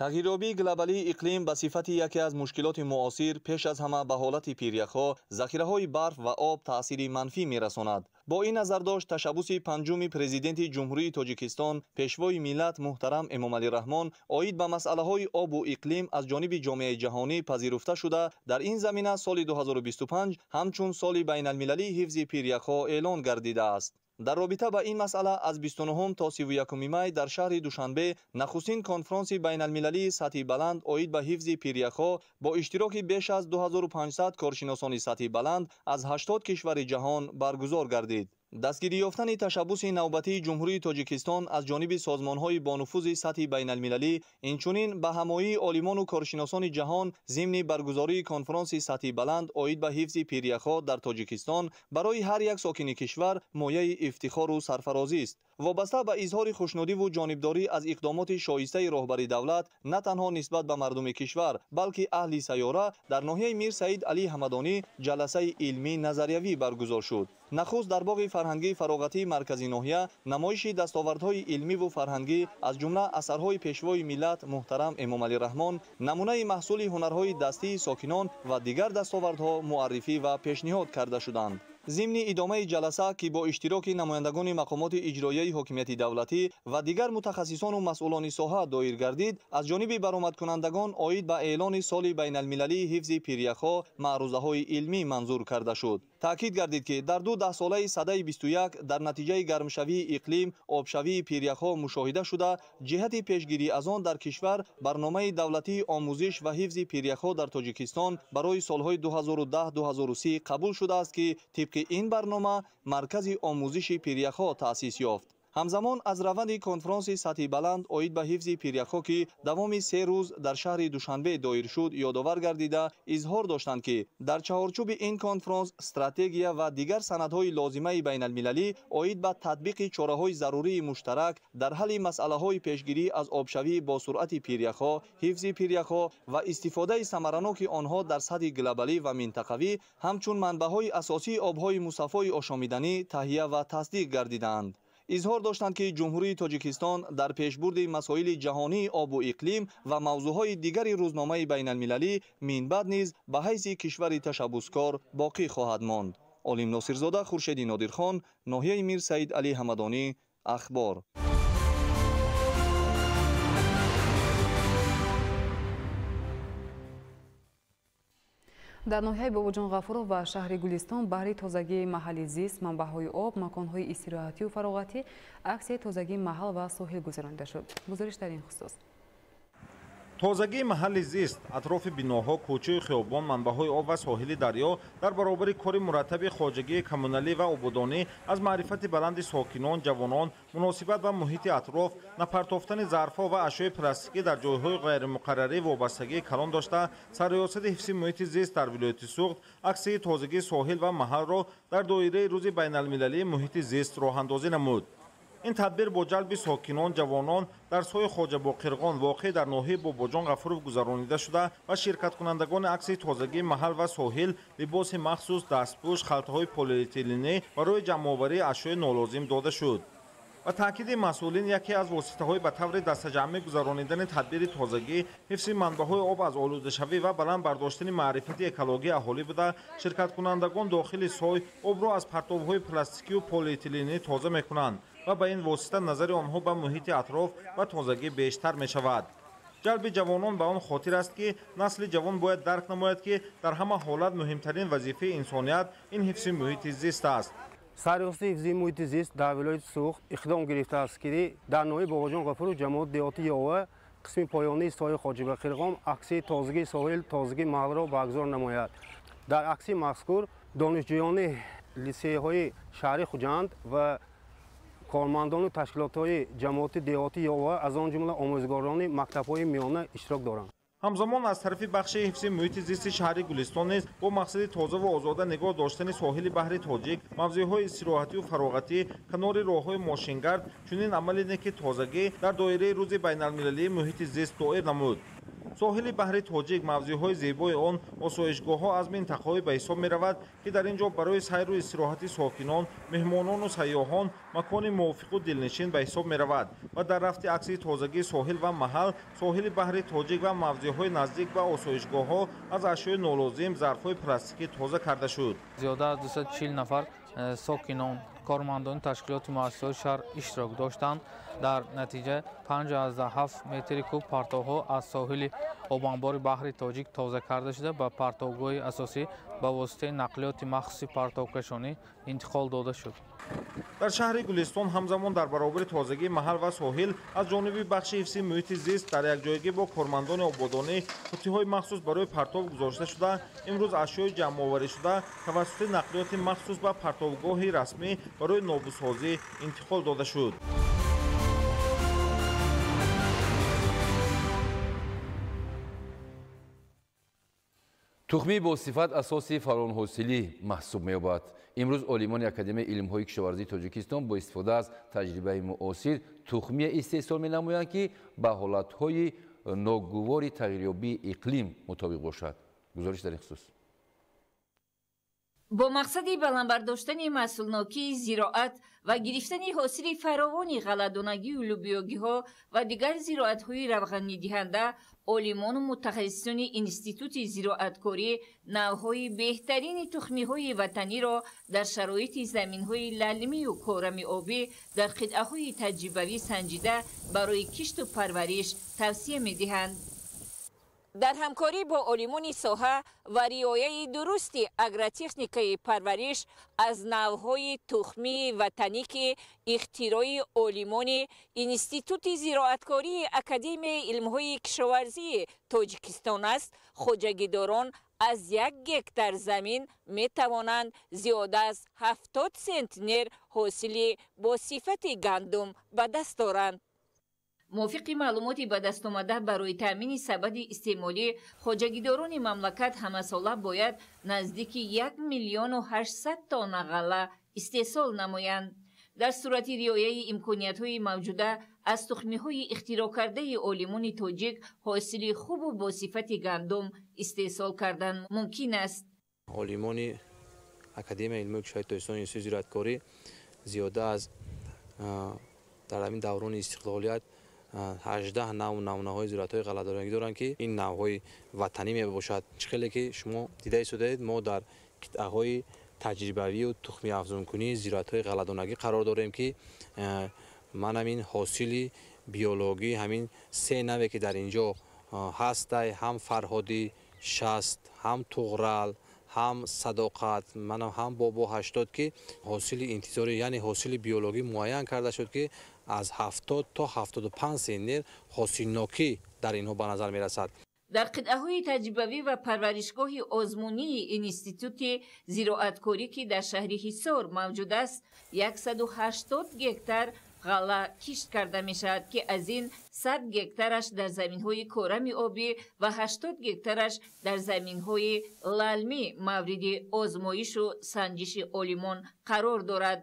Тағйирёбии глобалии иқлим ба сифати яке аз мушкилоти муосир пеш аз ҳама ба ҳолати пиряхҳо, захираҳои барф ва об таъсири манфӣ мерасонад. Бо ин назардошт ташаббуси панҷуми президенти Ҷумҳурии Тоҷикистон, пешвои миллат муҳтарам Эмомалӣ Раҳмон оид ба масъалаҳои обу иқлим аз ҷониби ҷомеаи ҷаҳонӣ пазируфта шуда, дар ин замина соли 2025 ҳамчун соли байналмилалии ҳифзи пиряхҳо эълон гардидааст. Дар робита ба ин масъала аз 29 то 31 май дар шаҳри Душанбе нахустин конфронси байналмилалии сатҳи баланд оид ба ҳифзи пиряхҳо бо иштироки беш аз 2500 коршиносони сатҳи баланд аз 80 кишвари ҷаҳон баргузор гардид. Дастгирӣ ёфтани ташаббуси навбатии Ҷумҳурии Тоҷикистон аз ҷониби созмонҳои бонуфузи сатҳи байналмилалӣ, инчунин ба ҳамоии олимону коршиносони ҷаҳон зимни баргузории конфронси сатҳи баланд оид ба ҳифзи пиряхҳо дар Тоҷикистон барои ҳар як сокини кишвар мояи ифтихору сарфарозист. Вобаста ба изҳори хушнудиву ҷонибдорӣ аз иқдомоти шоистаи роҳбари давлат на танҳо нисбат ба мардуми кишвар, балки аҳли сайёра дар ноҳияи Мир Саид Алӣ Ҳамадонӣ ҷаласаи илмӣ назариявӣ баргузор шуд. Нахуст дар боғи фарҳангии фароғатии маркази ноҳия намоиши дастовардҳои илмиву фарҳангӣ аз ҷумла асарҳои пешвои миллат муҳтарам Эмомалӣ Раҳмон, намунаи маҳсули ҳунарҳои дастии сокинон ва дигар дастовардҳо муаррифӣ ва пешниҳод карда шуданд. Зимни идомаи ҷаласа, ки бо иштироки намояндагони мақомоти иҷроияи ҳокимияти давлатӣ ва дигар мутахассисону масъулони соҳа доир гардид, аз ҷониби баромадкунандагон оид ба эълони соли байналмилалии ҳифзи пиряхҳо маърузаҳои илмӣ манзур карда шуд. Таъкид гардид, ки дар ду даҳсолаи садаи 21 дар натиҷаи гармшавии иқлим обшавии пиряхҳо мушоҳида шуда, ҷиҳати пешгирӣ аз он дар кишвар барномаи давлатии омӯзиш ва ҳифзи пиряхҳо дар Тоҷикистон барои солҳои 2010-2030 қабул шудааст, ки тибқи ин барнома маркази омӯзиши пиряхҳо таъсис ёфт. Ҳамзамон аз раванди конфронси сатҳи баланд оид ба ҳифзи пиряхҳо, ки давоми 3 рӯз дар шаҳри Душанбе доир шуд, ёдовар гардида изҳор доштанд, ки дар чаҳорчӯби ин конфронс стратегия ва дигар санадҳои лозимаи байналмилалӣ оид ба татбиқи чораҳои зарурии муштарак дар ҳалли масъалаҳои пешгирӣ аз обшавӣ бо суръати пиряхҳо, ҳифзи пиряхҳо ва истифодаи самараноки онҳо дар сатҳи глобалӣ ва минтақавӣ ҳамчун манбаъҳои асосии обҳои мусаффои ошомиданӣ таҳия ва тасдиқ гардидаанд. Изҳор доштанд, ки Ҷумҳурии Тоҷикистон дар пешбурди масоили ҷаҳонии обу иқлим ва мавзӯъҳои дигари рӯзномаи байналмилалӣ минбаъд низ ба ҳайси кишвари ташаббускор боқӣ хоҳад монд. Олим Носирзода, Хуршеди Нодирхон, ноҳияи Мир Саид Алӣ Ҳамадонӣ, Ахбор. Дар ноҳияи Бобоҷон Ғафуров ва шаҳри Гулистон баҳри тозагии маҳалли зист, манбаъҳои об, маконҳои истироҳатию фароғатӣ аксияи тозагии маҳал ва соҳил гузаронида шуд. Гузориш дар ин хусус. Тозагии маҳалли зист, атрофи биноҳо, кӯчаю хиёбон, манбаъҳои об ва соҳили дарё дар баробари кори мураттаби хоҷагии коммуналӣ ва ободонӣ аз маърифати баланди сокинон, ҷавонон, муносибат ба муҳити атроф, напартофтани зарфҳо ва ашёи пластикӣ дар ҷойҳои ғайримуқаррарӣ вобастагии калон дошта, сарриёсати ҳифзи муҳити зист дар вилояти Суғд аксияи тозагии соҳил ва маҳалро дар доираи рӯзи байналмилалии муҳити зист роҳандозӣ намуд. Ин тадбир бо ҷалби сокинон, ҷавонон дар соҳи Хоҷабоқирғон воқеъ дар ноҳияи Бобоҷон Ғафуров гузаронида шуда ва ширкаткунандагони аксияи тозагии маҳал ва соҳил либоси махсус, дастпӯш, халтаҳои полиэтиленӣ барои ҷамъоварии ашёи нолозим дода шуд. Ба таъкиди масъулин, яке аз воситаҳои ба таври дастаҷамъӣ гузаронидани тадбири тозагӣ, ҳифзи манбаъҳои об аз олудашавӣ ва баланд бардоштани маърифати экологии аҳолӣ буда, ширкаткунандагон дохили сой обро аз партовҳои пластикию полиэтиленӣ тоза мекунанд ва ба ин восита назари онҳо ба муҳити атроф ва тозагӣ бештар мешавад. Ҷалби ҷавонон ба он хотир аст, ки насли ҷавон бояд дарк намояд, ки дар ҳама ҳолат муҳимтарин вазифаи инсоният ин ҳифзи муҳити зист аст. Сарриёсати ҳифзи муҳити зист дар вилояти Суғд иқдом гирифтааст, ки дар ноҳияи Бобоҷон Ғафуров ҷамоати деҳоти Ёва қисми поёнии соҳили Хоҷибақирғом аксияи тозагии соҳил, тозагии маҳалро баргузор намояд. Дар аксияи мазкур донишҷӯёни литсейҳои шаҳри Хуҷанд ва кормандону ташкилотҳои ҷамоати деҳоти Ёва, аз он ҷумла омӯзгорони мактабҳои миёна иштирок доранд. Ҳамзамон аз тарафи бахши ҳифзи муҳити зисти шаҳри Гулистон низ бо мақсади тозаву озода нигоҳ доштани соҳили баҳри Тоҷик, мавзеъҳои истироҳатию фароғатӣ, канори роҳҳои мошингард чунин амали неки тозагӣ дар доираи рӯзи байналмилалии муҳити зист доир намуд. Соҳили баҳри Тоҷик, мавзеъҳои зебои он, осоишгоҳҳо аз минтақаҳое ба ҳисоб меравад, ки дар ин ҷо барои сайру истироҳати сокинон, меҳмонону сайёҳон макони мувофиқу дилнишин ба ҳисоб меравад ва дар рафти аксии тозагии соҳил ва маҳал, соҳили баҳри Тоҷик ва мавзеъҳои наздик ба осоишгоҳҳо аз ашёи нолозим, зарфҳои пластикӣ тоза карда шуд. Зиёда аз 240 нафар сокинон, кормандони ташкилоти муассисаҳои шаҳр иштирок доштанд. Дар натиҷа 5,7 метри куб партовҳо аз соҳили обанбори баҳри Тоҷик тоза карда шуда, ба партовгоҳи асосӣ ба воситаи нақлиёти махсуси партовкашонӣ интиқол дода шуд. Дар шаҳри Гулистон ҳамзамон дар баробари тозагии маҳал ва соҳил аз ҷониби бахши ҳифзи муҳити зист дар якҷоягӣ бо кормандони ободонӣ қуттиҳои махсус барои партов гузошта шуда, имрӯз ашёи ҷамъоварӣшуда тавассути нақлиёти махсус ба партовгоҳи расмӣ барои нобудсозӣ интиқол дода шуд. Тухмӣ бо сифат асоси фаровонҳосилӣ маҳсуб меёбад. Имрӯз олимони Академияи илмҳои кишоварзии Тоҷикистон бо истифода аз таҷрибаи муосир тухмия истеҳсол менамоянд, ки ба ҳолатҳои ногувори тағйирёбии иқлим мутобиқ бошад. Гузориш дар ин хусус. Бо мақсади баланд бардоштани маҳсулнокии зироат ва гирифтани ҳосили фаровони ғалладонагию лӯбиёгиҳо ва дигар зироатҳои равғанидиҳанда, олимону мутахассисони Институти зироаткорӣ навъҳои беҳтарини тухмиҳои ватаниро дар шароити заминҳои лалмию корами обӣ дар қитъаҳои таҷрибавӣ санҷида барои кишту парвариш тавсия медиҳанд. Дар ҳамкорӣ бо олимони соҳа ва риояи дурусти агротехникаи парвариш аз навъҳои тухмии ватанӣ, ки ихтирои олимони Институти зироаткории Академияи илмҳои кишоварзии Тоҷикистон аст, хоҷагидорон аз 1 гектар замин метавонанд зиёда аз 70 центнер ҳосили бо сифати гандум ба даст оранд. Мувофиқи маълумоти ба даст омада, барои таъмини сабади истеъмолӣ хоҷагидорони мамлакат ҳамасола бояд наздики 1 800 000 тонна ғалла истеҳсол намоянд. Дар сурати риояи имкониятҳои мавҷуда аз тухмиҳои ихтироъкардаи олимони тоҷик ҳосили хубу бо сифати гандум истеҳсол кардан мумкин аст. Олимони Академияи илмҳои кишоварзии Тоҷикистон Институти зироаткорӣ зиёда аз дар ҳамин даврони истиқлолият 18 навъ намунаҳои зироатҳои ғалладонагӣ доранд, ки ин навъҳои ватанӣ мебошад. Чӣ хеле ки шумо дида истодаед, мо дар қитъаҳои таҷрибавию тухмиафзункунии зироатҳои ғалладонагӣ қарор дорем, ки ман ҳамин ҳосили биологӣ ҳамин се наве ки дар инҷо ҳастай, ҳам Фарҳодӣ 60, ҳам Туғрал, ҳам Садоқат, манам ҳам Бобо 80, ки ҳосили интизорӣ, яъне ҳосили биологӣ муайян карда шуд, ки аз 70 то 75 центнер ҳосилнокӣ дар инҳо ба назар мерасад. Дар қитъаҳои таҷрибавӣ ва парваришгоҳи озмунии Институти зироаткорӣ, ки дар шаҳри Ҳисор мавҷуд аст, 180 гектар ғалла кишт карда мешавад, ки аз ин 100 гектараш дар заминҳои корами обӣ ва 80 гектараш дар заминҳои лалмӣ мавриди озмоишу санҷиши олимон қарор дорад.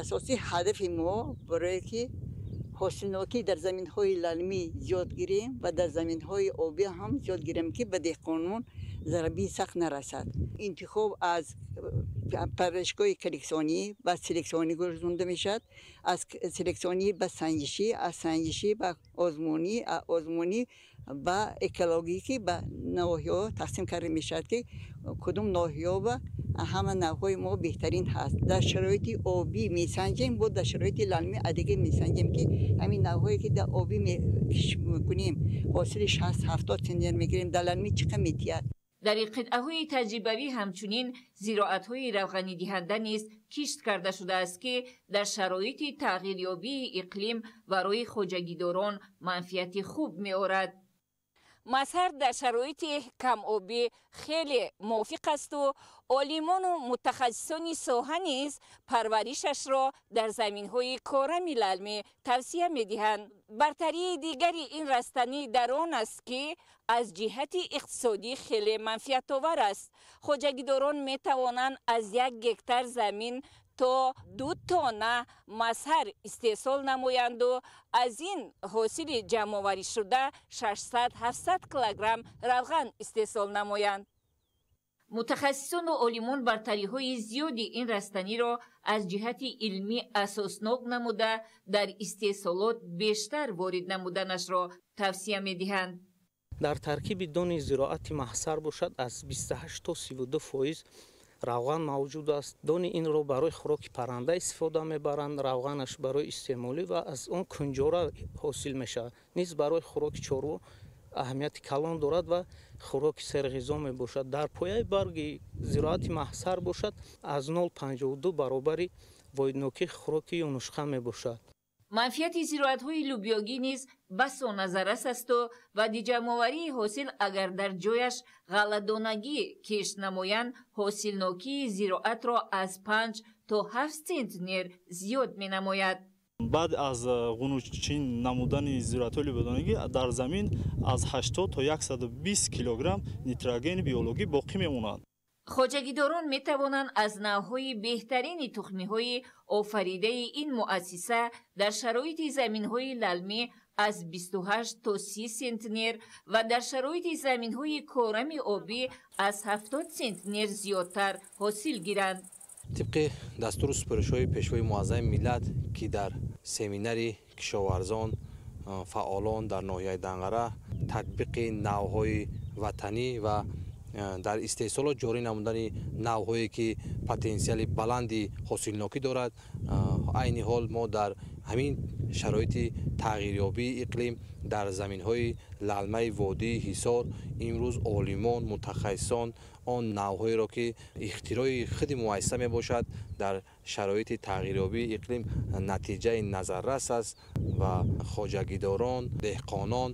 Асосии ҳадафи мо барое ки ҳосилнокӣ дар заминҳои лалмӣ зиёд гирем ва дар заминҳои обӣ ҳам зиёд гирем, ки ба деҳқонон зарбаи сахт нарасад. Интихоб аз Парваришгоҳи коллексионӣ ва селексионӣ гузаронда мешавад, аз селексионӣ ба санҷишӣ, аз санҷишӣ ба озмунӣ, аз озмунӣ ба экологӣ ба ноҳияҳо тақсим карда мешавад, ки кудом ноҳияҳо ба ҳама навъҳои мо беҳтарин ҳаст. Дар шароити обӣ месанҷем, бо дар шароити лалмӣ адиге месанҷем, ки ҳамин навъҳое ки дар обӣ мекунем ҳосили 60-70 центнер мегирем, дар лалмӣ чӣ қадр метиҳад. Дар қитъаҳои таҷрибавӣ ҳамчунин зироатҳои равғанидиҳанда низ кишт карда шудааст, ки дар шароити тағйирёбии иқлим барои хоҷагидорон манфиати хуб меорад. Мазҳар дар шароити камобӣ хеле мувофиқ асту олимону мутахассисони соҳа низ парваришашро дар заминҳои корами лалмӣ тавсия медиҳанд. Бартарии дигари ин растанӣ дар он аст, ки аз ҷиҳати иқтисодӣ хеле манфиатовар аст. Хоҷагидорон метавонанд аз 1 гектар замин то 2 тонна мазҳар истеҳсол намоянду аз ин ҳосили ҷамъоваришуда 600-700 килограмм равған истеҳсол намоянд. Мутахассисону олимон бартариҳои зиёди ин растаниро аз ҷиҳати илмӣ асоснок намуда дар истеҳсолот бештар ворид намуданашро тавсия медиҳанд. Дар таркиби дони зироати маҳсар бошад аз 28 то 32% равған мавҷуд аст. Дони инро барои хӯроки парранда истифода мебаранд, равғанаш барои истеъмолӣ ва аз он кунҷора ҳосил мешавад. Низ барои хӯроки чорво аҳамияти калон дорад ва хӯроки серғизо мебошад. Дар пояи барги зироати маҳсар бошад аз 0,52 баробари воиднокии хӯроки юнушқа мебошад. Манфиати зироатҳои лӯбиёгӣ низ басо назаррас асту баъди ҷамъоварии ҳосил агар дар ҷояш ғалладонагӣ кишт намоянд, ҳосилнокии зироатро аз 5 то 7 центнер зиёд менамояд. Баъд аз ғунучин намудани зироатҳои лӯбиёдонагӣ дар замин аз 80 то 120 килограмм нитрогени биологӣ боқӣ мемонад. Хоҷагидорон метавонанд аз навъҳои беҳтарини тухмиҳои офаридаи ин муассиса дар шароити заминҳои лалмӣ аз 28 то 30 центнер ва дар шароити заминҳои корами обӣ аз 70 центнер зиёдтар ҳосил гиранд. Тибқи дастуру супоришҳои Пешвои Муаззами миллат, ки дар семинари кишоварзон фаъолон дар ноҳияи Данғара татбиқи навъҳои ватанӣ ва дар истеҳсолот ҷорӣ намудани навъҳое ки потенсиали баланди ҳосилнокӣ дорад, айни ҳол мо дар ҳамин шароити тағйирёбии иқлим дар заминҳои лалмаи водии Ҳисор имрӯз олимон, мутахассисон он навъҳоеро ки ихтирои худи муассиса мебошад дар шароити тағйирёбии иқлим натиҷаи назаррас аст ва хоҷагидорон, деҳқонон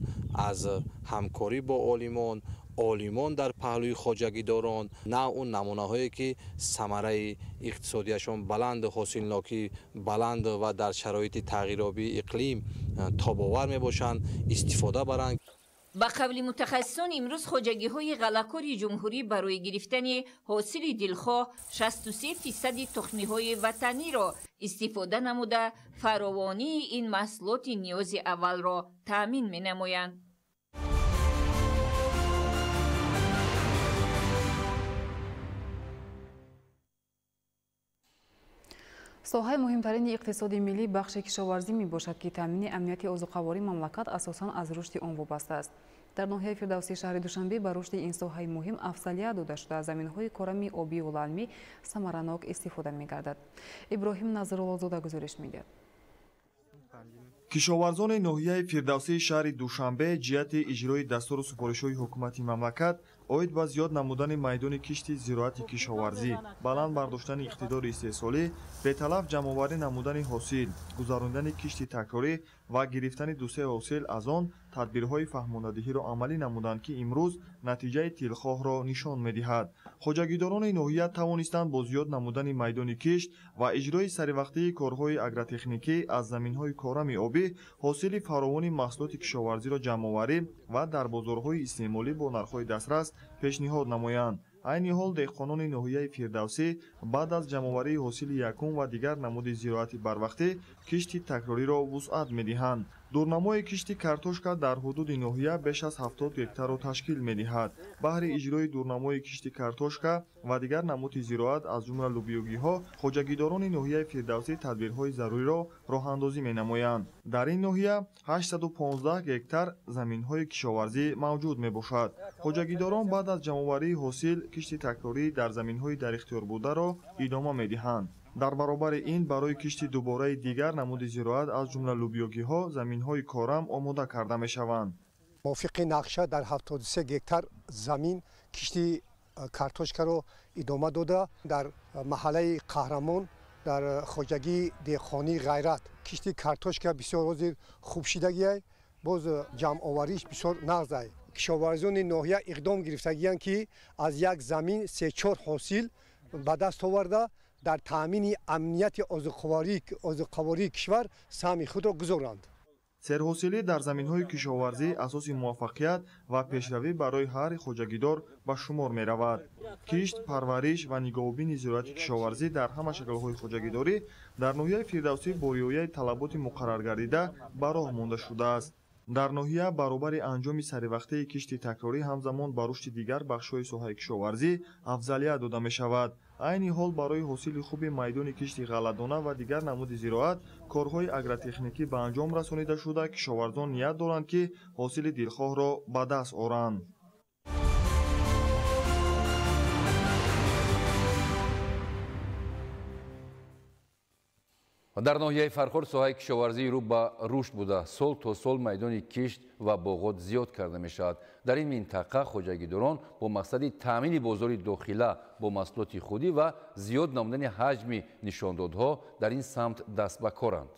аз ҳамкорӣ бо олимон, олимон дар паҳлӯи хоҷагидорон навъу намунаҳое ки самараи иқтисодияшон баланд, ҳосилнокӣ баланд ва дар шароити тағйирёбии иқлим тобовар мебошанд истифода баранд. Ба қавли мутахассисон имрӯз хоҷагиҳои ғаллакори ҷумҳурӣ барои гирифтани ҳосили дилхоҳ 63% тухмиҳои ватаниро истифода намуда фаровонии ин маҳсулоти ниёзи аввалро таъмин менамоянд. Соҳаи муҳимтарини иқтисоди миллӣ бахши кишоварзӣ мебошад, ки таъмини амнияти озуқавории мамлакат асосан аз рушди он вобаста аст. Дар ноҳияи Фирдавсии шаҳри Душанбе ба рушди ин соҳаи муҳим афзалият дода шуда, заминҳои корами обию лалмӣ самаранок истифода мегардад. Иброҳим Назруллозода гузориш медиҳад. Кишоварзони ноҳияи Фирдавсии шаҳри Душанбе ҷиҳати иҷрои дастуру супоришҳои ҳукумати мамлакат оид ба зиёд намудани майдони кишти зироати кишоварзӣ, баланд бардоштани иқтидори истеҳсолӣ, беталаф ҷамъоварӣ намудани ҳосил, гузарондани кишти такрорӣ ва гирифтани дусе ҳосил аз он тадбирҳои фаҳмондадиҳиро амалӣ намуданд, ки имрӯз натиҷаи тилхоҳро нишон медиҳад. Хоҷагидорони ноҳия тавонистанд бо зиёд намудани майдони кишт ва иҷрои саривақтии корҳои агротехникӣ аз заминҳои корами обӣ ҳосили фаровони маҳсулоти кишоварзиро ҷамъоварӣ ва дар бозорҳои истеъмолӣ бо нархҳои дастрас пешниҳод намоянд. Айни ҳол деҳқонони ноҳияи Фирдавсӣ баъд аз ҷамъоварии ҳосили якум ва дигар намуди зироати барвақтӣ кишти такрориро вусъат медиҳанд. Дурнамои кишти картошка дар ҳудуди ноҳия беш аз 70 гектарро ташкил медиҳад. Баҳри иҷрои дурнамои кишти картошка ва дигар намуди зироат аз ҷумла лӯбиёгиҳо хоҷагидорони ноҳияи Фирдавсӣ тадбирҳои заруриро роҳандозӣ менамоянд. Дар ин ноҳия 815 гектар заминҳои кишоварзӣ мавҷуд мебошад. Хоҷагидорон баъд аз ҷамъоварии ҳосил кишти такрорӣ дар заминҳои дар ихтиёр бударо идома медиҳанд. Дар баробари ин барои кишти дубораи дигар намуди зироат аз ҷумла лӯбиёгиҳо заминҳои корам омода карда мешаванд. Мувофиқи нақша дар 73 гектар замин кишти картошкаро идома дода, дар маҳаллаи Қаҳрамон дар хоҷагии деҳқонии Ғайрат кишти картошка бисёр ҳозир хуб шидагиай, боз ҷамъовариш бисёр нағзай. Кишоварзони ноҳия иқдом гирифтагиянд, ки аз як замин 3-4 ҳосил ба даст оварда дар таъмини амнияти озуқавории кишвар саҳми худро гузоранд. Серҳосилӣ дар заминҳои кишоварзӣ асоси муваффақият ва пешравӣ барои ҳар хоҷагидор ба шумор меравад. Кишт, парвариш ва нигоҳубини зироати кишоварзӣ дар ҳама шаклҳои хоҷагидорӣ дар ноҳияи Фирдавсӣ бо риояи талаботи муқарраргардида ба роҳ монда шудааст. Дар ноҳия баробари анҷоми саривақтаи кишти такрорӣ ҳамзамон ба рушди дигар бахшҳои соҳаи кишоварзӣ афзалият дода мешавад. Айни ҳол барои ҳосили хуби майдони кишти ғалладона ва дигар намуди зироат корҳои агротехникӣ ба анҷом расонида шуда, кишоварзон ният доранд, ки ҳосили дилхоҳро ба даст оранд. Дар ноҳияи Фархор соҳаи кишоварзии рӯ ба рушд буда, сол то сол майдони кишт ва боғот зиёд карда мешавад. Дар ин минтақа хоҷагидорон бо мақсади таъмини бозори дохила бо маҳсулоти худӣ ва зиёд намудани ҳаҷми нишондодҳо дар ин самт даст ба коранд.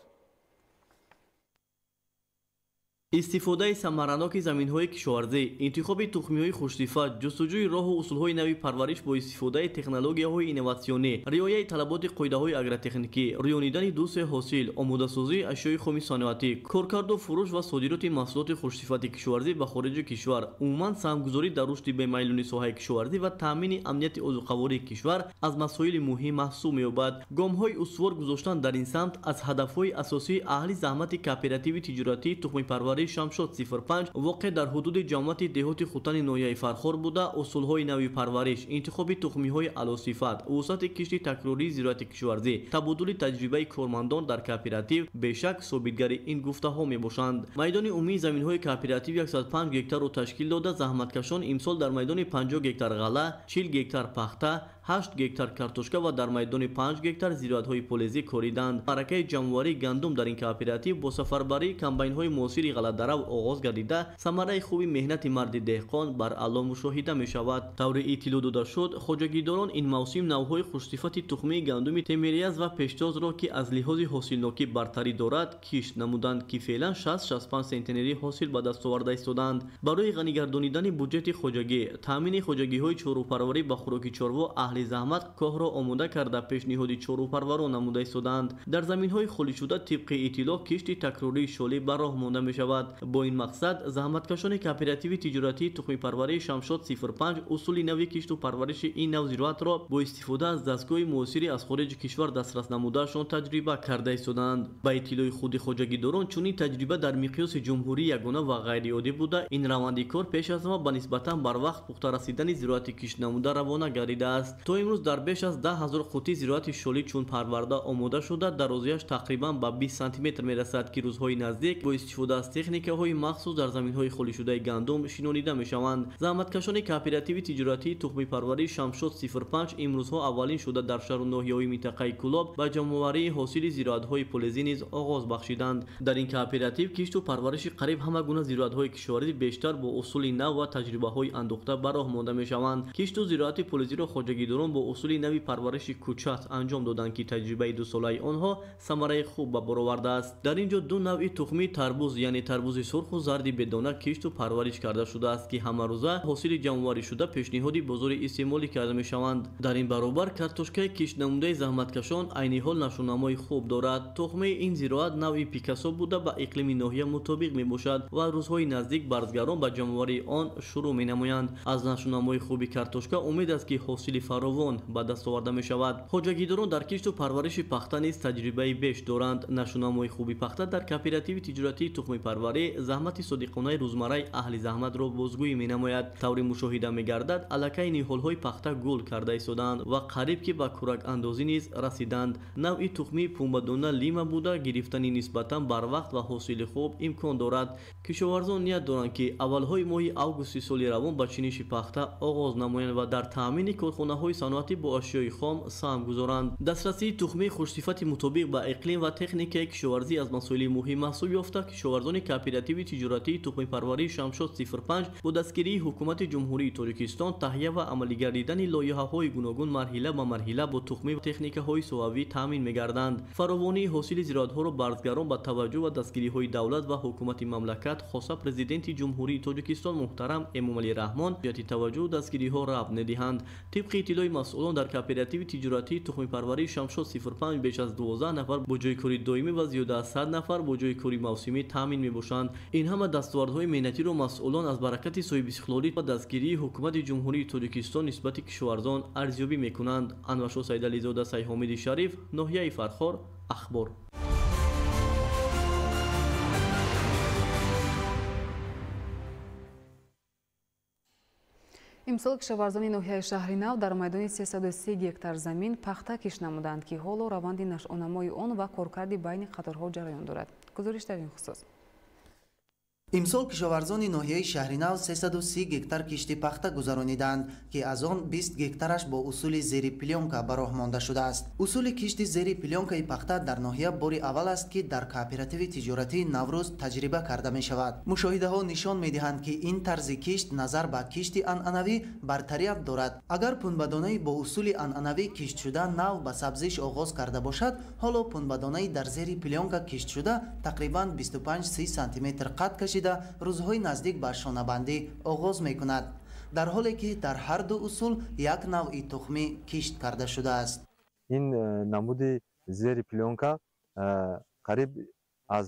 Истифодаи самараноки заминҳои кишоварзӣ, интихоби тухмиҳои хушсифат, ҷустуҷӯи роҳу усулҳои нави парвариш бо истифодаи технологияҳои инноватсионӣ, риояи талаботи қоидаҳои агротехникӣ, рӯёнидани ду-се ҳосил, омодасозии ашёи хоми саноатӣ, коркарду фурӯш ва содироти маҳсулоти хушсифати кишоварзӣ ба хориҷи кишвар, умуман саҳмгузорӣ дар рушди бемайлони соҳаи кишоварзӣ ва таъмини амнияти озуқавории кишвар аз масоили муҳим маҳсуб меёбад. Гомҳои устувор гузоштан дар ин самт аз ҳадафҳои асосии аҳли заҳмати кооперативи тиҷоратии тухмипарварӣ Шамшод 05 воқеъ дар ҳудуди ҷамоати деҳоти Хутани ноҳияи Фархор буда, усулҳои нави парвариш, интихоби тухмиҳои аълосифат, вусъати кишти такрории зироати кишоварзӣ, табодули таҷрибаи кормандон дар кооператив бешак собитгари ин гуфтаҳо мебошанд. Майдони умумии заминҳои кооператив 105 гектарро ташкил дода, заҳматкашон имсол дар майдони 50 гектар ғалла, 40 гектар пахта, 8 гектар картошка ва дар майдони 5 гектар зироатҳои полезӣ кориданд. Маъракаи ҷамъоварии гандум дар ин кооператив бо сафарбарии комбайнҳои муосири ғалладарав оғоз гардида, самараи хуби меҳнати марди деҳқон бар аъло мушоҳида мешавад. Таври иттилоъ дода шуд, хоҷагидорон ин мавсим навъҳои хушсифати тухмии гандуми Темирияз ва Пештозро, ки аз лиҳози ҳосилнокӣ бартарӣ дорад, кишт намуданд, ки феълан 60-65 сентнери ҳосил ба даст оварда истодаанд. Барои ғанигардонидани буҷети хоҷагӣ, таъмини хоҷагиҳои чорвопарварӣ ба хӯроки чорво аҳли заҳмат коҳро омода карда пешниҳоди чорвопарварон намуда истодаанд. Дар заминҳои холишуда тибқи иттилоъ кишти такрории шолӣ ба роҳ монда мешавад. Бо ин мақсад заҳматкашони кооперативи тиҷоратии тухмипарварии Шамшод 05 усули нави кишту парвариши ин нав зироатро бо истифода аз дастгоҳи муосири аз хориҷи кишвар дастрас намудаашон таҷриба карда истодаанд. Ба иттилои худи хоҷагидорон чунин таҷриба дар миқёси ҷумҳурӣ ягона ва ғайриоддӣ буда, ин раванди кор пеш аз ҳама ба нисбатан барвақт пухта расидани зироати киштнамуда равона гардидааст. То имрӯз дар беш аз 10 000 қуттӣ зироати шолӣ чун парварда омода шуда, дарозиаш тақрибан ба 20 сантиметр мерасад, ки рӯзҳои наздик бо истифода аз техникаҳои махсус дар заминҳои холишудаи гандум шинонида мешаванд. Заҳматкашони кооперативи тиҷоратии тухмипарварии Шамшод 05 имрӯзҳо аввалин шуда дар шаҳру ноҳияҳои минтақаи Кӯлоб ба ҷамъоварии ҳосили зироатҳои полезӣ низ оғоз бахшиданд. Дар ин кооператив кишту парвариши қариб ҳама гуна зироатҳои кишоварзӣ бештар бо усули нав ва таҷрибаҳои андӯхта ба роҳ монда мешаванд. Кишту зироати полезиро хоҷагидорон бо усули нави парвариши кӯчат анҷом доданд, ки таҷрибаи дусолаи онҳо самараи хуб ба бор овардааст. Дар ин ҷо ду навъи тухмии тарбуз, яъне тарбузи сурху зарди бедона кишту парвариш карда шудааст, ки ҳамарӯза ҳосили ҷамъоварӣшуда пешниҳоди бозори истеъмолӣ карда мешаванд. Дар ин баробар картошкаи киштнамудаи заҳматкашон айни ҳол нашъунамои хуб дорад. Тухмаи ин зироат навъи Пикассо буда ба иқлими ноҳия мутобиқ мебошад ва рӯзҳои наздик барзгарон ба ҷамъоварии он шурӯъ менамоянд. Аз нашъунамои хуби картошка умед аст, ки ҳосили фаровон фаровон ба даст оварда мешавад. Хоҷагидорон дар кишту парвариши пахта низ таҷрибаи беш доранд. Нашунамои хуби пахта дар кооперативи тиҷоратии тухмипарварӣ заҳмати содиқонаи рӯзмарраи аҳли заҳматро бозгӯӣ менамояд. Таври мушоҳида мегардад, аллакай ниҳолҳои пахта гул карда истодаанд ва қариб ки ба кӯракандозӣ низ расиданд. Навъи тухмии пунбадона лима буда, гирифтани нисбатан барвақт ва ҳосили хуб имкон дорад. Кишоварзон ният доранд, ки аввалҳои моҳи августи соли равон ба чиниши пахта оғоз намоянд ва дар таъмини корхонаҳои саноатӣ бо ашёи хом саҳм гузоранд. Дастрасии тухмии хушсифати мутобиқ ба иқлим ва техникаи кишоварзӣ аз масоили муҳим маҳсуб ёфта, кишоварзони кооперативи тиҷоратии тухмипарварии Шамшод 05 бо дастгирии ҳукумати Ҷумҳурии Тоҷикистон таҳия ва амалигардидани лоиҳаҳои гуногун марҳила ба марҳила бо тухмӣ ва техникаҳои соҳавӣ таъмин мегарданд. Фаровонии ҳосили зироатҳоро барзгарон ба таваҷҷӯҳ ва дастгириҳои давлат ва ҳукумати мамлакат, хоса Президенти Ҷумҳурии Тоҷикистон муҳтарам Эмомалӣ Раҳмон ҷиҳати таваҷҷӯҳу дастгириҳо рабт медиҳанд. Тибқи иттилои масъулон, дар кооперативи тиҷоратии тухмипарварии Шамшод 05 беш аз 12 нафар бо ҷойи кори доимӣ ва зиёда аз 100 нафар бо ҷойи кори мавсимӣ таъмин мебошанд. Ин ҳама дастовардҳои меҳнатиро масъулон аз баракати соҳибистиқлолӣ ва дастгирии ҳукумати Ҷумҳурии Тоҷикистон нисбати кишоварзон арзёбӣ мекунанд. Анваршо Саидализода, Сайҳомиди Шариф, ноҳияи Фархор, Ахбор. Имсол кишоварзони ноҳияи Шаҳри Нав дар майдони 330 гектар замин пахта кишт намуданд, ки ҳоло раванди нашъунамои он ва коркарди байни қаторҳо ҷараён дорад. Гузориш дар ин хусус. Имсол кишоварзони ноҳияи Шаҳри Нав 330 гектар кишти пахта гузарониданд, ки аз он 20 гектараш бо усули зери плёнка ба роҳ монда шудааст. Усули кишти зери плёнкаи пахта дар ноҳия бори аввал аст, ки дар кооперативи тиҷоратии Наврӯз таҷриба карда мешавад. Мушоҳидаҳо нишон медиҳанд, ки ин тарзи кишт назар ба кишти анъанавӣ бартарият дорад. Агар пунбадонаи бо усули анъанавӣ киштшуда нав ба сабзиш оғоз карда бошад, ҳоло пунбадонаи дар зери плёнка киштшуда тақрибан 25-30 сантиметр қад кашида рӯзҳои наздик ба шонабандӣ оғоз мекунад, дар ҳоле ки дар ҳар ду усул як навъи тухмӣ кишт карда шудааст. Ин намуди зери плёнка қариб аз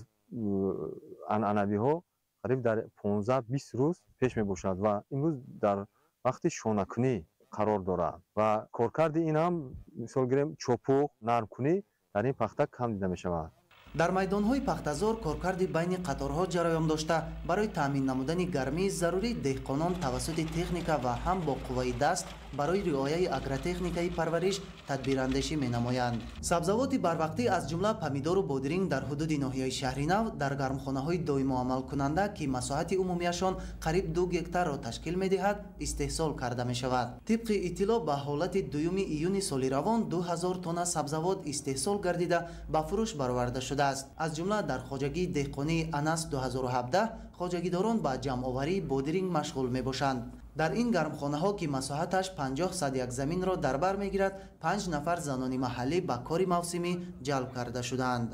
анъанавиҳо қариб дар 15-20 рӯз пеш мебошад ва имрӯз дар вақти шонакунӣ қарор дорад ва коркарди ин ҳам, мисол гирем, чопуқ, нармкунӣ дар ин пахта кам дида мешавад. Дар майдонҳои пахтазор коркарди байни қаторҳо ҷараён дошта, барои таъмин намудани гармии зарурӣ деҳқонон тавассути техника ва ҳам бо қувваи даст барои риояи агротехникаи парвариш тадбирандешӣ менамоянд. Сабзавоти барвақтӣ аз ҷумла помидору бодиринг дар ҳудуди ноҳияи Шаҳри Нав дар гармхонаҳои доимоамалкунанда, ки масоҳати умумияшон қариб 2 гектарро ташкил медиҳад, истеҳсол карда мешавад. Тибқи иттилоъ, ба ҳолати 2 июни соли равон 2000 тонна сабзавот истеҳсол гардида ба фурӯш бароварда шудааст. Аз ҷумла дар хоҷагии деҳқонии Анас 2017 хоҷагидорон ба ҷамъоварии бодиринг машғул мебошанд. Дар ин гармхонаҳо, ки масоҳаташ 50 заминро дар бар мегирад, 5 нафар занони маҳаллӣ ба кори мавсимӣ ҷалб карда шудаанд.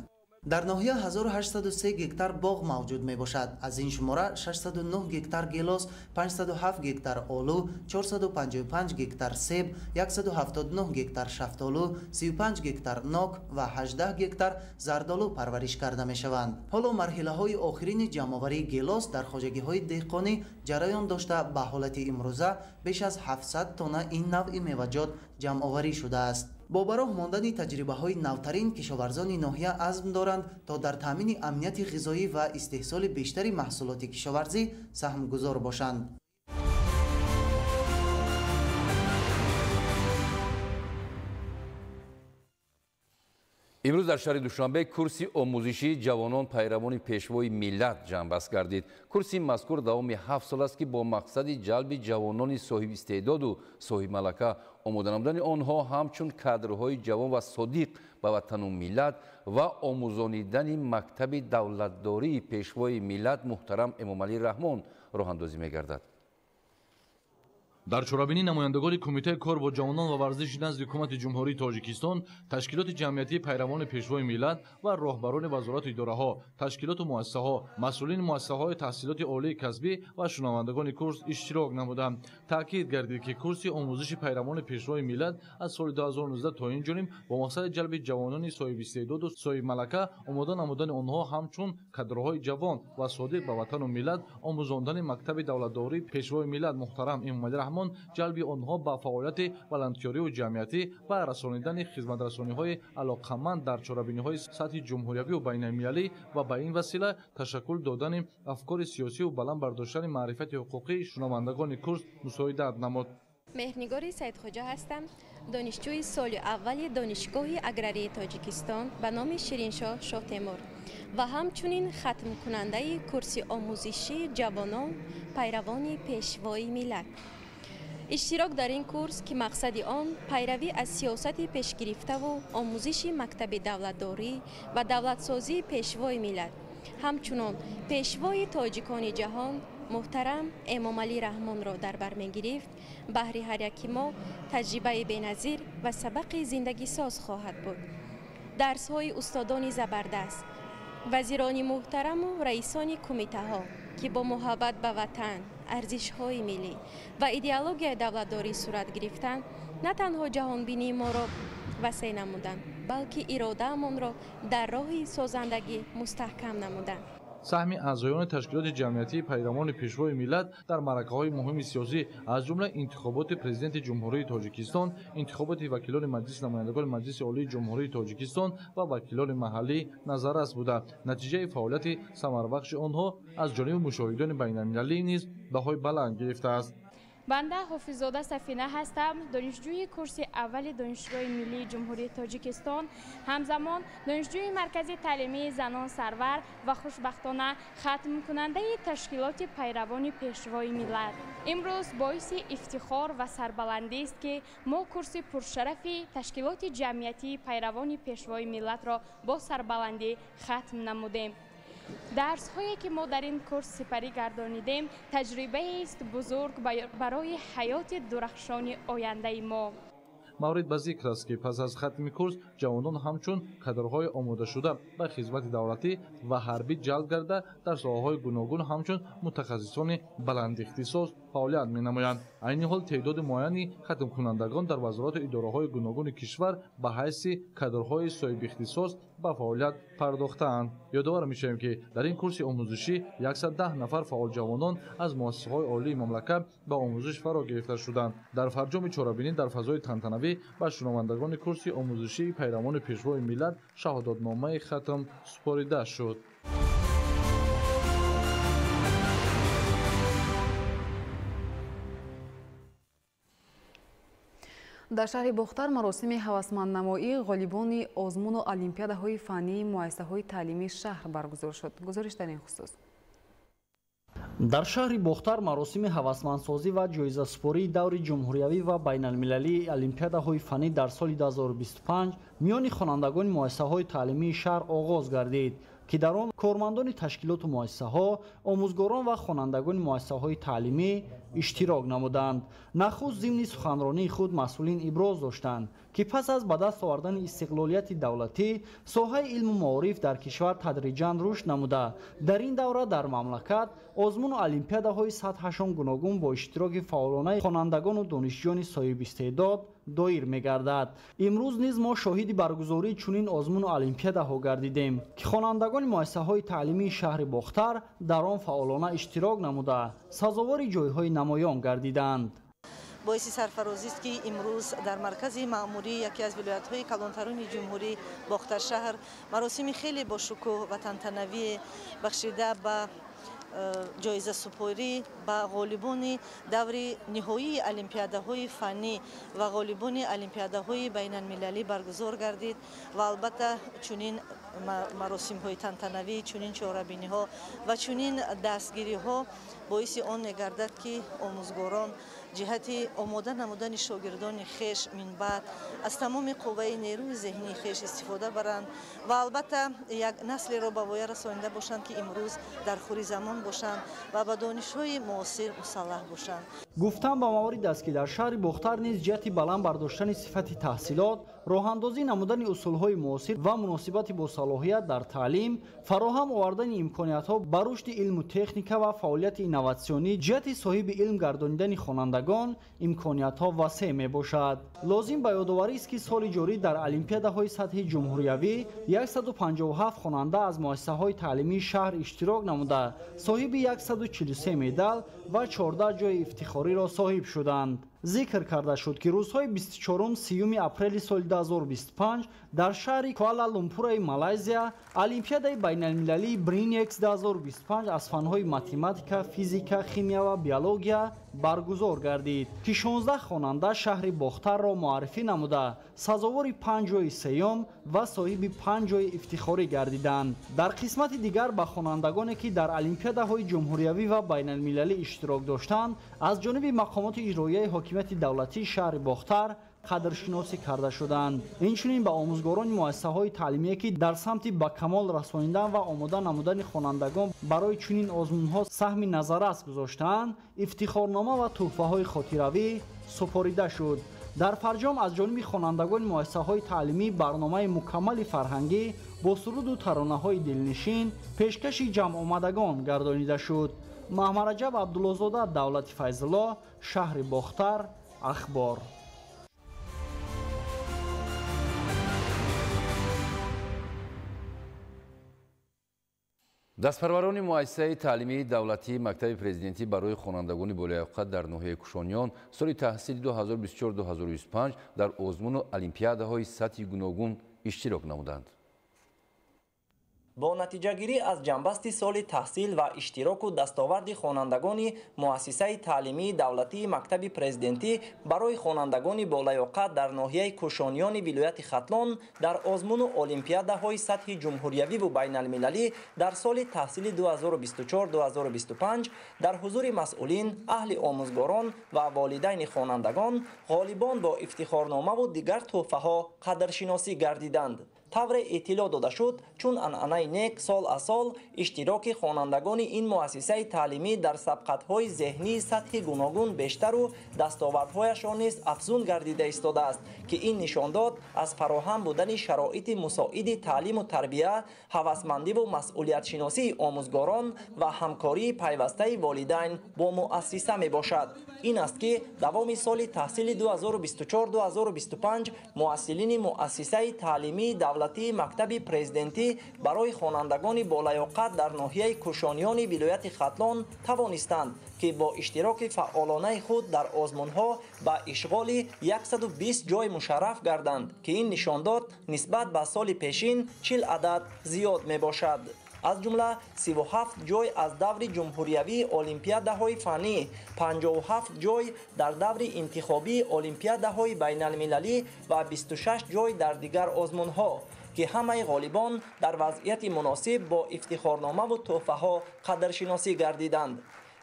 Дар ноҳия 1803 гектар боғ мавҷуд мебошад. Аз ин шумора 609 гектар гелос, 507 гектар олу, 455 гектар себ, 179 гектар шафтолу, 35 гектар нок ва 18 гектар зардолу парвариш карда мешаванд. Ҳоло марҳилаҳои охирини ҷамъоварии гелос дар хоҷагиҳои деҳқонӣ ҷараён дошта, ба ҳолати имрӯза беш аз 700 тонна ин навъи меваҷот ҷамъоварӣ шудааст. Бо ба роҳ мондани таҷрибаҳои навтарин кишоварзони ноҳия азм доранд, то дар таъмини амнияти ғизоӣ ва истеҳсоли бештари маҳсулоти кишоварзӣ саҳмгузор бошанд. Имрӯз дар шаҳри Душанбе курси омӯзишии ҷавонон пайравони пешвои миллат ҷамъбаст гардид. Курси мазкур давоми 7 сол аст, ки бо мақсади ҷалби ҷавонони соҳибистеъдоду соҳибмалака, омода намудани онҳо ҳамчун кадрҳои ҷавон ва содиқ ба ватану миллат ва омӯзонидани мактаби давлатдории пешвои миллат муҳтарам Эмомалӣ Раҳмон роҳандозӣ мегардад. Дар чорабинӣ намояндагони Кумитаи кор бо ҷавонон ва варзиши назди Ҳукумати Ҷумҳурии Тоҷикистон, ташкилоти ҷамъиятии пайравони пешвои миллат ва роҳбарони вазорату идораҳо, ташкилоту муассисаҳо, масъулини муассисаҳои таҳсилоти олии касбӣ ва шунавандагони курс иштирок намуданд. Таъкид гардид, ки курси омӯзиши пайравони пешвои миллат аз соли 2019 то ин ҷониб бо мақсади ҷалби ҷавонони соҳибистеъдоду соҳибмалака, омода намудани онҳо ҳамчун кадрҳои ҷавон ва содиқ ба ватану миллат, омӯзондани мактаби давлатдории пешвои миллат муҳтарам Эмомалӣ Раҳмон, ҷалби онҳо ба фаъолияти волонтёриву ҷамъиятӣ ва расонидани хизматрасониҳои алоқаманд дар чорабиниҳои сатҳи ҷумҳуриявию байналмилалӣ ва ба ин васила ташаккул додани афкори сиёсиву баланд бардоштани маърифати ҳуқуқии шунавандагони курс мусоидат намуд. Меҳрнигори Саидхоҷа ҳастам, донишҷӯи соли аввали Донишгоҳи аграрии Тоҷикистон ба номи Шириншоҳ Шоҳтемур ва ҳамчунин хатмкунандаи курси омӯзишии ҷавонон пайравони Пешвои миллат. Иштирок дар ин курс, ки мақсади он пайравӣ аз сиёсати пешгирифтаву омӯзиши мактаби давлатдорӣ ва давлатсозии Пешвои миллат, ҳамчунон Пешвои тоҷикони ҷаҳон муҳтарам Эмомалӣ Раҳмонро дар бар мегирифт, баҳри ҳар яки мо таҷрибаи беназир ва сабақи зиндагисоз хоҳад буд. Дарсҳои устодони забардаст, вазирони муҳтараму раисони кумитаҳо, ки бо муҳаббат ба ватан, арзишҳои миллӣ ва идеологияи давлатдорӣ сурат гирифтанд, на танҳо ҷаҳонбинии моро васеъ намуданд, балки иродаамонро дар роҳи созандагӣ мустаҳкам намуданд. Саҳми аъзоёни ташкилоти ҷамъиятии пайравони Пешвои миллат дар маъракаҳои муҳими сиёсӣ, аз ҷумла интихоботи Президенти Ҷумҳурии Тоҷикистон, интихоботи вакилони Маҷлиси намояндагони Маҷлиси Олии Ҷумҳурии Тоҷикистон ва вакилони маҳаллӣ назаррас буда, натиҷаи фаъолияти самарабахши онҳо аз ҷониби мушоҳидони байналмилалӣ низ баҳои баланд гирифтааст. Банда Ҳофиззода Сафина ҳастам, донишҷӯи курси аввали Донишгоҳи миллии Ҷумҳурии Тоҷикистон, ҳамзамон донишҷӯи Маркази таълимии занон Сарвар ва хушбахтона хатмкунандаи ташкилоти пайравони Пешвои миллат. Имрӯз боиси ифтихор ва сарбаландист, ки мо курси пуршарафи ташкилоти ҷамъиятии пайравони Пешвои миллатро бо сарбаландӣ хатм намудем. Дарсҳое ки мо дар ин курс сипарӣ гардонидем, таҷрибаест бузург барои ҳаёти дурахшони ояндаи мо. Маврид ба зикр аст, ки пас аз хатми курс ҷавонон ҳамчун кадрҳои омодашуда ба хизмати давлатӣ ва ҳарбӣ ҷалб гарда, дар соҳаҳои гуногун ҳамчун мутахассисони баландихтисос фаъолият менамоянд. Айни ҳол теъдоди муайяни хатмкунандагон дар вазорату идораҳои гуногуни кишвар ба ҳайси кадрҳои соҳибихтисос ба фаъолият пардохтаанд. Ёдовар мешавем, ки дар ин курси омӯзишӣ 110 нафар фаъолҷавонон аз муассисаҳои олии мамлакат ба омӯзиш фаро гирифта шуданд. Дар фарҷоми чорабинӣ дар фазои тантанавӣ ба шунавандагони курси омӯзишии пайравони Пешвои миллат шаҳодатномаи хатм супорида шуд. Дар шаҳри Бохтар маросими ҳавасманднамоии ғолибони озмуну олимпиадаҳои фаннии муассисаҳои таълимии шаҳр баргузор шуд. Гузориш дар ин хусус. Дар шаҳри Бохтар маросими ҳавасмандсозӣ ва ҷоизасупории даври ҷумҳуриявӣ ва байналмилалии олимпиадаҳои фаннӣ дар соли 2025 миёни хонандагони муассисаҳои таълимии шаҳр оғоз гардид, ки дар он кормандони ташкилоту муассисаҳо, омӯзгорон ва хонандагони муассисаҳои таълимӣ иштирок намуданд. Нахуст зимни суханронии худ масъулин иброз доштанд, ки пас аз ба даст овардани истиқлолияти давлатӣ соҳаи илму маориф дар кишвар тадриҷан рушд намуда, дар ин давра дар мамлакат озмуну олимпиадаҳои сатҳашон гуногун бо иштироки фаъолонаи хонандагону донишҷӯёни соҳибистеъдод доир мегардад. Имрӯз низ мо шоҳиди баргузории чунин озмуну олимпиадаҳо гардидем, ки хонандагони муассисаҳои таълимии шаҳри Бохтар дар он фаъолона иштирок намуда, сазовори ҷойҳои намоён гардиданд. Боиси сарфарозист, ки имрӯз дар маркази маъмурии яке аз вилоятҳои калонтарини ҷумҳурӣ Бохтаршаҳр маросими хеле бошукӯҳ ва тантанавӣ бахшида ба ҷоизасупорӣ ба ғолибони даври ниҳоии олимпиадаҳои фаннӣ ва ғолибони олимпиадаҳои байналмилалӣ баргузор гардид ва албатта чунин маросимҳои тантанавӣ, чунин чорабиниҳо ва чунин дастгириҳо боиси он мегардад, ки омӯзгорон ҷиҳати омода намудани шогирдони хеш минбаъд аз тамоми қувваи нерӯи зеҳнии хеш истифода баранд ва албатта як наслеро ба воя расонида бошанд, ки имрӯз дар хури замон бошанд ва ба донишҳои муосир мусаллаҳ бошанд. Гуфтан ба маврид аст, ки дар шаҳри Бохтар низ ҷиҳати баланд бардоштани сифати таҳсилот, роҳандозӣ намудани усулҳои муосир ва муносибати босалоҳият дар таълим, фароҳам овардани имкониятҳо ба рушди илму техника ва фаъолияти инноватсионӣ ҷиҳати соҳиби илм гардонидани хонандагон имкониятҳо васеъ мебошад. Лозим ба ёдоварист, ки соли ҷорӣ дар олимпиадаҳои сатҳи ҷумҳуриявӣ 157 хонанда аз муассисаҳои таълимии шаҳр иштирок намуда, соҳиби 143 медал ва 14 ҷои ифтихорӣ ифтихориро соҳиб шуданд. Зикр карда шуд, ки рӯзҳои 24-30 апрели соли 2025 дар шаҳри Куала-Лумпураи Малайзия Олимпиадаи байналмилалии Бринекс 2025 аз фанҳои математика, физика, химия ва биология баргузор гардид, ки 16 хонанда шаҳри Бохтарро муаррифӣ намуда, сазовори 5 ҷойи сеюм ва соҳиби 5 ҷойи ифтихорӣ гардиданд. Дар қисмати дигар ба хонандагоне, ки дар олимпиадаҳои ҷумҳуриявӣ ва байналмилалӣ иштирок доштанд, аз ҷониби мақомоти иҷроияи ҳокимияти давлатии шаҳри Бохтар қадршиносӣ карда шуданд. Инчунин ба омӯзгорони муассисаҳои таълимие, ки дар самти ба камол расонидан ва омода намудани хонандагон барои чунин озмунҳо саҳми назаррас гузоштаанд, ифтихорнома ва тӯҳфаҳои хотиравӣ супорида шуд. Дар фарҷом аз ҷониби хонандагони муассисаҳои таълимӣ барномаи мукаммали фарҳангӣ бо суруду таронаҳои дилнишин пешкаши ҷамъомадагон гардонида шуд. Маҳмараҷаб Абдуллозода, Давлати Файзулло, шаҳри Бохтар, Ахбор. Дастпарварони муассисаи таълимии давлатии мактаби президентӣ барои хонандагони болаёқат дар ноҳияи Кушониён соли таҳсили 2024-2025 дар озмуну олимпиадаҳои сатҳи гуногун иштирок намуданд. Бо натиҷагирӣ аз ҷанбасти соли таҳсил ва иштироку дастоварди хонандагони муассисаи таълимии давлатии мактаби президентӣ барои хонандагони болаёқат дар ноҳияи Кушониёни вилояти Хатлон дар озмуну олимпиадаҳои сатҳи ҷумҳуриявиву байналмилалӣ дар соли таҳсили 2024-2025 дар ҳузури масъулин, аҳли омӯзгорон ва волидайни хонандагон ғолибон бо ифтихорномаву дигар тӯҳфаҳо қадршиносӣ гардиданд. Тавре иттилоъ дода шуд, чун анъанаи нек сол аз сол иштироки хонандагони ин муассисаи таълимӣ дар сабқатҳои зеҳнии сатҳи гуногун бештару дастовардҳояшон низ афзун гардида истодааст, ки ин нишондод аз фароҳам будани шароити мусоиди таълиму тарбия, ҳавасмандиву масъулиятшиносии омӯзгорон ва ҳамкории пайвастаи волидайн бо муассиса мебошад. Ин аст, ки давоми соли таҳсили 2024-2025 муассилини муассисаи таълимии давлатии мактаби президентӣ барои хонандагони болаёқат дар ноҳияи Кушониёни вилояти Хатлон тавонистанд, ки бо иштироки фаъолонаи худ дар озмунҳо ба ишғоли 120 ҷой мушарраф гарданд, ки ин нишондод нисбат ба соли пешин 40 адад зиёд мебошад. Аз ҷумла 37 ҷой аз даври ҷумҳуриявии олимпиадаҳои фаннӣ, 57 ҷой дар даври интихобии олимпиадаҳои байналмилалӣ ва 26 ҷой дар дигар озмунҳо, ки ҳамаи ғолибон дар вазъияти муносиб бо ифтихорномаву тӯҳфаҳо қадршиносӣ гардиданд.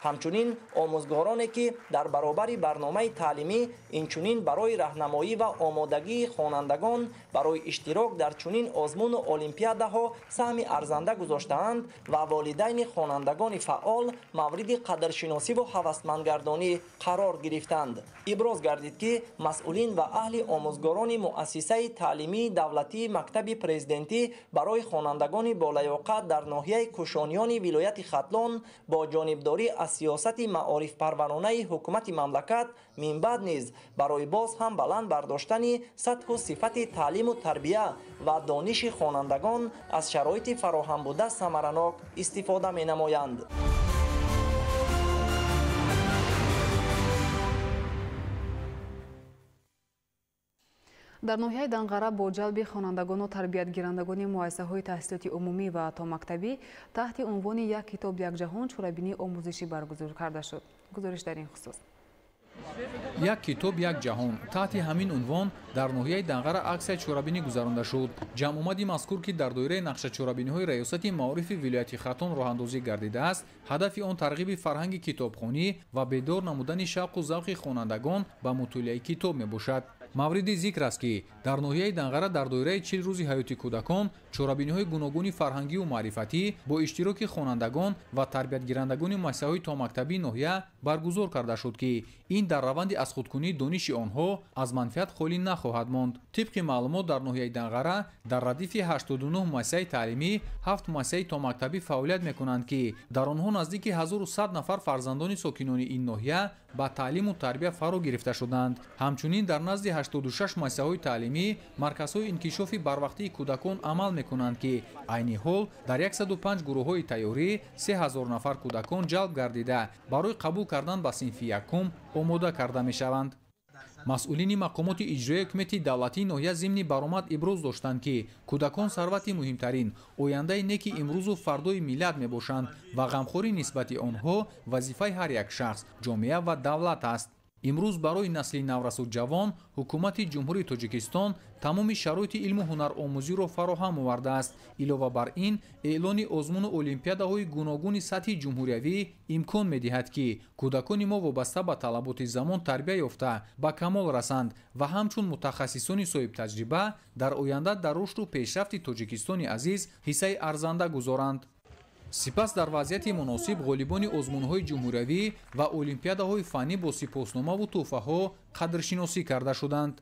Ҳамчунин омӯзгороне, ки дар баробари барномаи таълимӣ инчунин барои раҳнамоӣ ва омодагии хонандагон барои иштирок дар чунин озмуну олимпиадаҳо саҳми арзанда гузоштаанд ва волидайни хонандагони фаъол мавриди қадршиносиву ҳавасмандгардонӣ қарор гирифтанд. Иброз гардид, ки масъулин ва аҳли омӯзгорони муассисаи таълимии давлатии мактаби президентӣ барои хонандагони болаёқат дар ноҳияи Кушониёни вилояти Хатлон бо ҷонибдорӣ аз сиёсати маорифпарваронаи ҳукумати мамлакат минбаъд низ барои боз ҳам баланд бардоштани сатҳу сифати таълиму тарбия ва дониши хонандагон аз шароити фароҳамбуда самаранок истифода менамоянд. Дар ноҳияи Данғара бо ҷалби хонандагону тарбиятгирандагони муассисаҳои таҳсилоти умумӣ ва томактабӣ таҳти унвони «Як китоб як ҷаҳон» чорабинии омӯзишӣ баргузор карда шуд. Гузориш дар ин хусус. Як китоб як ҷаҳон таҳти ҳамин унвон дар ноҳияи Данғара аксияи чорабинӣ гузаронда шуд. Ҷамъомади мазкур, ки дар доираи нақшачорабиниҳои раёсати маорифи вилояти Хатлон роҳандозӣ гардидааст, ҳадафи он тарғиби фарҳанги китобхонӣ ва бедор намудани шавқу завқи хонандагон ба мутолиаи китоб мебошад. Мавриди зикр аст, ки дар ноҳияи Данғара дар доираи 40 рӯзи ҳаёти кӯдакон чорабиниҳои гуногуни фарҳангию маърифатӣ бо иштироки хонандагон ва тарбиятгирандагони муассисаҳои томактабии ноҳия баргузор карда шуд, ки ин дар раванди аз худкунии дониши онҳо аз манфиат холӣ нахоҳад монд. Тибқи маълумот, дар ноҳияи Данғара дар радифи 89 муассисаи таълимӣ 7 муассисаи томактабӣ фаъолият мекунанд, ки дар онҳо наздики 1100 нафар фарзандони сокинони ин ноҳия ба таълиму тарбия фаро гирифта шуданд. Ҳамчунин дар назди 86 муассисаҳои таълимӣ марказҳои инкишофи барвақтии кӯдакон амал мекунанд, ки айни ҳол дар 105 гурӯҳҳои тайёрӣ 3000 нафар кӯдакон ҷалб гардида, барои қабул кардан ба синфи якум омода карда мешаванд. Масъулини мақомоти иҷроияи ҳукумати давлатии ноҳия зимни баромад иброз доштанд, ки кӯдакон сарвати муҳимтарин, ояндаи неки имрӯзу фардои миллат мебошанд ва ғамхорӣ нисбати онҳо вазифаи ҳар як шахс, ҷомеа ва давлат аст. Имрӯз барои насли наврасу ҷавон ҳукумати Ҷумҳурии Тоҷикистон тамоми шароити илму ҳунаромӯзиро фароҳам овардааст. Илова бар ин, эълони озмуну олимпиадаҳои гуногуни сатҳи ҷумҳуриявӣ имкон медиҳад, ки кӯдакони мо вобаста ба талаботи замон тарбия ёфта ба камол расанд ва ҳамчун мутахассисони соҳибтаҷриба дар оянда дар рушду пешрафти Тоҷикистони азиз ҳиссаи арзанда гузоранд. Сипас дар вазъияти муносиб ғолибони озмунҳои ҷумҳуриявӣ ва олимпиадаҳои фаннӣ бо сипосномаву тӯҳфаҳо қадршиносӣ карда шуданд.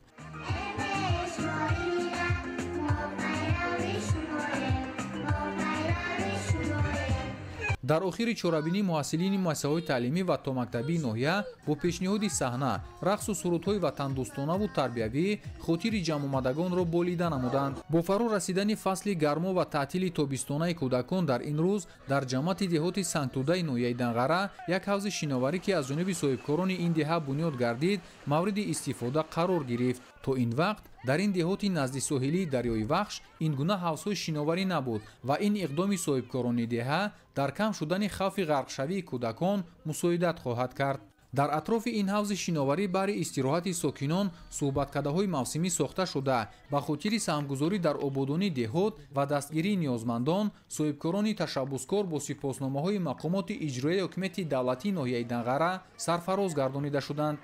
Дар охири чорабинӣ муҳассилини муассисаҳои таълимӣ ва томактабии ноҳия бо пешниҳоди саҳна, рақсу сурудҳои ватандӯстонаву тарбиявӣ хотири ҷамъомадагонро болида намуданд. Бо фаро расидани фасли гармо ва таътили тобистонаи кӯдакон дар ин рӯз дар ҷамоати деҳоти Сангтӯдаи ноҳияи Данғара як ҳавзи шиноварӣ, ки аз ҷониби соҳибкорони ин деҳа бунёд гардид, мавриди истифода қарор гирифт. То ин вақт дар ин деҳоти назди соҳилии дарёи Вахш ин гуна ҳавзҳои шиноварӣ набуд ва ин иқдоми соҳибкорони деҳа дар кам шудани хавфи ғарқшавии кӯдакон мусоидат хоҳад кард. Дар атрофи ин ҳавзи шиноварӣ баҳри истироҳати сокинон суҳбаткадаҳои мавсимӣ сохта шуда, ба хотири саҳмгузорӣ дар ободонии деҳот ва дастгирии ниёзмандон соҳибкорони ташаббускор бо сипосномаҳои мақомоти иҷроияи ҳукумати давлатии ноҳияи Данғара сарфароз гардонида шуданд.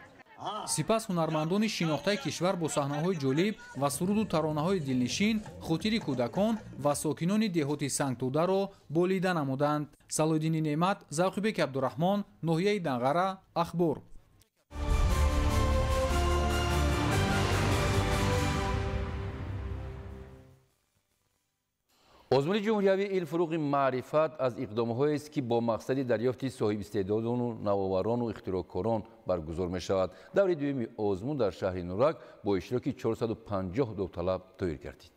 Сипас ҳунармандони шинохтаи кишвар бо саҳнаҳои ҷолиб ва суруду таронаҳои дилнишин хотири кӯдакон ва сокинони деҳоти Сангтӯдаро болида намуданд. Салоҳиддини Неъмат, Завқибеки Абдураҳмон, ноҳияи Данғара, Ахбор. Озмуни ҷумҳуриявии илм фуруғи маърифат аз иқдомҳоест, ки бо мақсади дарёфти соҳибистеъдодону навоварону ихтироъкорон баргузор мешавад. Даври дуюми озмун дар шаҳри Нурак бо иштироки 450 довталаб доир гардид.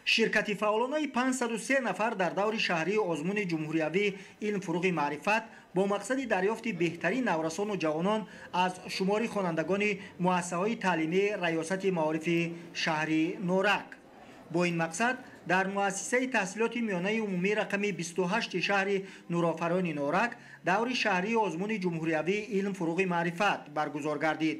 Ширкати фаъолонаи 503 нафар дар даври шаҳрии озмуни ҷумҳуриявӣ илм фуруғи маърифат бо мақсади дарёфти беҳтарин наврасону ҷавонон аз шумори хонандагони муассисаҳои таълимии раёсати маорифи шаҳри Норак. Бо ин мақсад дар муассисаи таҳсилоти миёнаи умумӣ рақами 28 шаҳри Нурофарони Норак даври шаҳрии озмуни ҷумҳуриявии илм фуруғи маърифат баргузор гардид.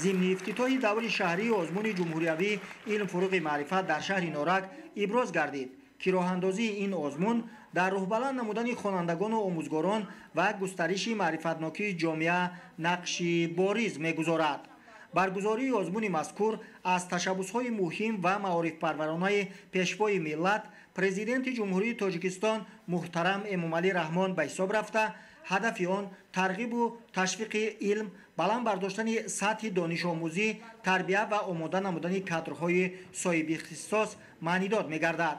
Зимни ифтитоҳи даври шаҳрии озмуни ҷумҳуриявии илм фуруғи маърифат дар шаҳри Норак иброз гардид, ки роҳандозии ин озмун дар рӯҳбаланд намудани хонандагону омӯзгорон ва густариши маърифатнокии ҷомеа нақши бориз мегузорад. Баргузории озмуни мазкур аз ташаббусҳои муҳим ва маорифпарваронаи пешвои миллат, президенти Ҷумҳурии Тоҷикистон муҳтарам Эмомалӣ Раҳмон ба ҳисоб рафта, ҳадафи он тарғибу ташвиқи илм, баланд бардоштани сатҳи донишомӯзӣ, тарбия ва омода намудани кадрҳои соҳибихтисос маънидод мегардад.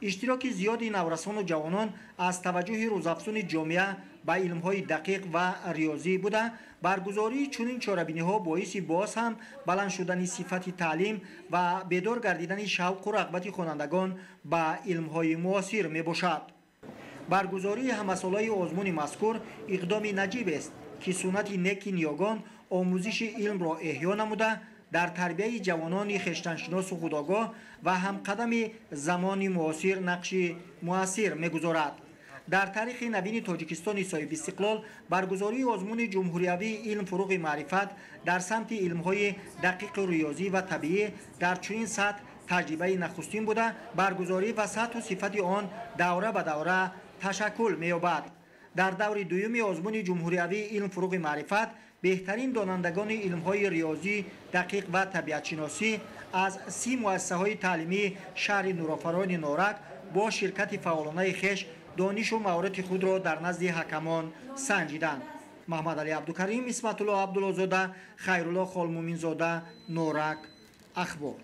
Иштироки зиёди наврасону ҷавонон аз таваҷҷӯҳи рӯзафзуни ҷомеа ба илмҳои дақиқ ва риёзӣ буда, баргузории чунин чорабиниҳо боиси боз ҳам баланд шудани сифати таълим ва бедор гардидани шавқу рағбати хонандагон ба илмҳои муосир мебошад. Баргузории ҳамасолаи озмуни мазкур иқдоми наҷибест, ки суннати неки ниёгон омӯзиши илмро эҳё намуда, дар тарбияи ҷавонони хештаншиносу худогоҳ ва ҳамқадами замони муосир нақши муассир мегузорад. Дар таърихи навини Тоҷикистони соҳибистиқлол баргузории озмуни ҷумҳуриявии илм фуруғи маърифат дар самти илмҳои дақиқу риёзӣ ва табиӣ дар чунин сатҳ таҷрибаи нахустин буда, баргузорӣ ва сатҳу сифати он давра ба давра ташаккул меёбад. Дар даври дуюми озмуни ҷумҳуриявии илм фуруғи маърифат беҳтарин донандагони илмҳои риёзӣ, дақиқ ва табиатшиносӣ аз 30 муассисаҳои таълимии шаҳри Нурофарони Норак бо ширкати фаъолонаи хеш донишу маҳорати худро дар назди ҳакамон санҷиданд. Маҳмадалӣ Абдукарим, Исматулло Абдуллозода, Хайрулло Холмуминзода, Норак, Ахбор.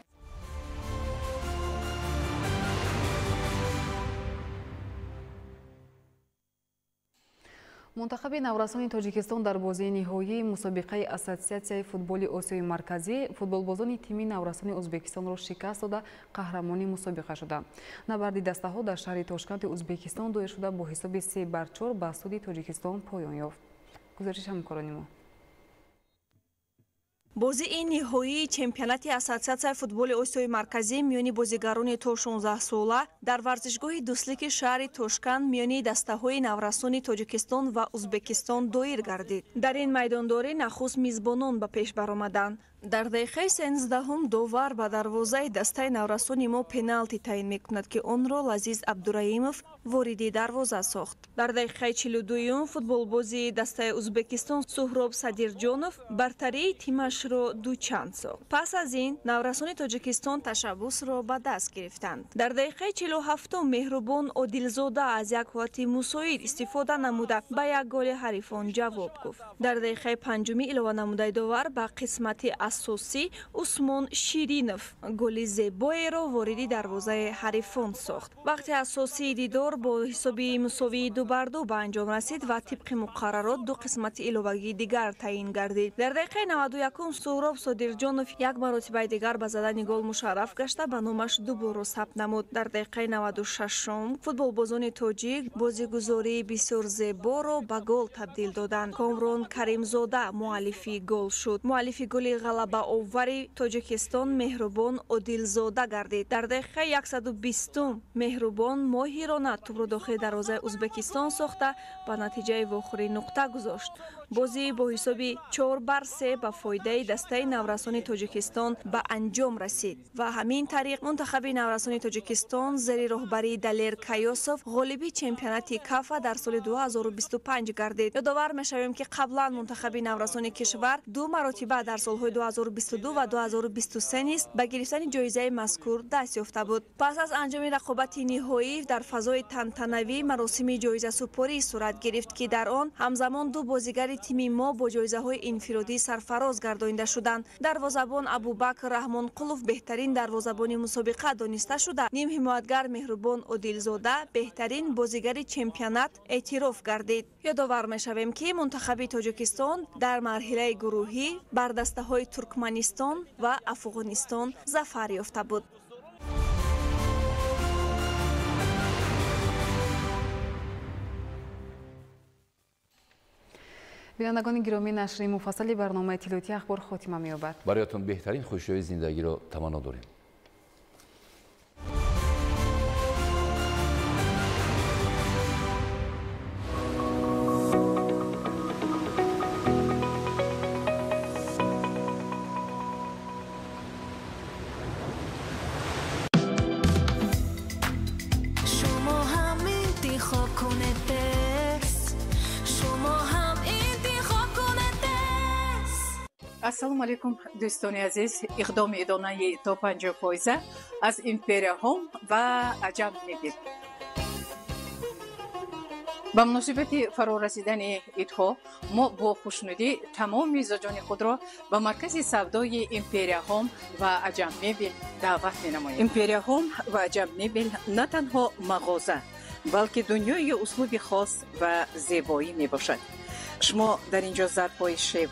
Мунтахаби наврасони Тоҷикистон дар бозии ниҳоии мусобиқаи Ассотсиатсияи футболи Осиёи Марказӣ футболбозони тими наврасони Ӯзбекистонро шикаст дода қаҳрамони мусобиқа шуданд. Набарди дастаҳо дар шаҳри Тошканти Ӯзбекистон доир шуда бо ҳисоби 3-4 ба суди Тоҷикистон поён ёфт. Гузориши ҳамкорони мо. Бозии ниҳоии чемпионати Ассотсиатсияи футболи Осиёи Марказӣ миёни бозигарони то 16 сола дар варзишгоҳи Дӯстлики шаҳри Тошканд миёни дастаҳои наврасони Тоҷикистон ва Узбекистон доир гардид. Дар ин майдондорӣ нахуст мизбонон ба пеш баромаданд. Дар дақиқаи 13-ум довар ба дарвозаи дастаи наврасони мо пеналти таъин мекунад, ки онро Лазиз Абдураимов вориди дарвоза сохт. Дар дақиқаи 42-юм футболбози дастаи Узбекистон Суҳроб Садирҷонов бартарии тимашро дучанд сохт. Пас аз ин наврасони Тоҷикистон ташаббусро ба даст гирифтанд. Дар дақиқаи 47-ум Меҳрубон Одилзода аз як ҳолати мусоид истифода намуда ба як голи ҳарифон ҷавоб гуфт. Дар дақиқаи 5-уми илова намудаи довар ба қисмати асосӣ Усмон Ширинов голи зебоеро вориди дарвозаи ҳарифон сохт. Вақти асосии дидор бо ҳисоби мусовии 2-2 ба анҷом расид ва тибқи муқаррарот ду қисмати иловагии дигар таъин гардид. Дар дақиқаи 91-ум Суҳроб Содирҷонов як маротибаи дигар ба задани гол мушарраф гашта ба номаш ду борро сабт намуд. Дар дақиқаи 96-ум футболбозони тоҷик бозигузории бисёр зеборо ба гол табдил доданд. Комрон Каримзода муаллифи гол шуд. Муаллифи голи ғалабаовари Тоҷикистон Меҳрубон Одилзода гардид. Дар дақиқаи 120-ум Меҳрубон моҳирона тӯбро дохили дарвозаи Узбекистон сохта ба натиҷаи вохӯрӣ нуқта гузошт. Бозӣ бо ҳисоби 4-3 ба фоидаи дастаи наврасони Тоҷикистон ба анҷом расид ва ҳамин тариқ мунтахаби наврасони Тоҷикистон зери роҳбарии Далер Каёсов ғолиби чемпионати Кафа дар соли 2025 гардид. Ёдовар мешавем, ки қаблан мунтахаби наврасони кишвар ду маротиба дар солҳои 2022 ва 2023 низ ба гирифтани ҷоизаи мазкур даст ёфта буд. Пас аз анҷоми рақобати ниҳоӣ дар фазои тантанавӣ маросими ҷоизасупорӣ сурат гирифт, ки дар он ҳамзамон ду бозигари тими мо бо ҷоизаҳои инфиродӣ сарфароз гардонида шуданд. Дарвозабон Абубакр Раҳмонқулов беҳтарин дарвозабони мусобиқа дониста шуда, нимҳимоятгар Меҳрубон Одилзода беҳтарин бозигари чемпионат эътироф гардид. Ёдовар мешавем, ки мунтахаби Тоҷикистон дар марҳилаи гурӯҳӣ бар дастаҳои Туркманистон ва Афғонистон зафар ёфта буд. Бинандагони гиромӣ, нашри муфассали барномаи иттилоотии ахбор хотима меёбад. Бароятон беҳтарин хушиҳои зиндагиро таманно дорем. Ассалому алайкум, дӯстони азиз. Иқдоми идонаи то 50% аз Империя Ҳом ва Аҷам Мебел. Ба муносибати фарорасидани идҳо мо бо хушнудӣ тамоми мизоҷони худро ба маркази савдои Империя Ҳом ва Аҷам Мебел даъват менамоем. Империя Ҳом ва Аҷам Мебел на танҳо мағоза, балки дунёи услуби хос ва зебоӣ мебошад. Шумо дар ин ҷо зарфҳои шево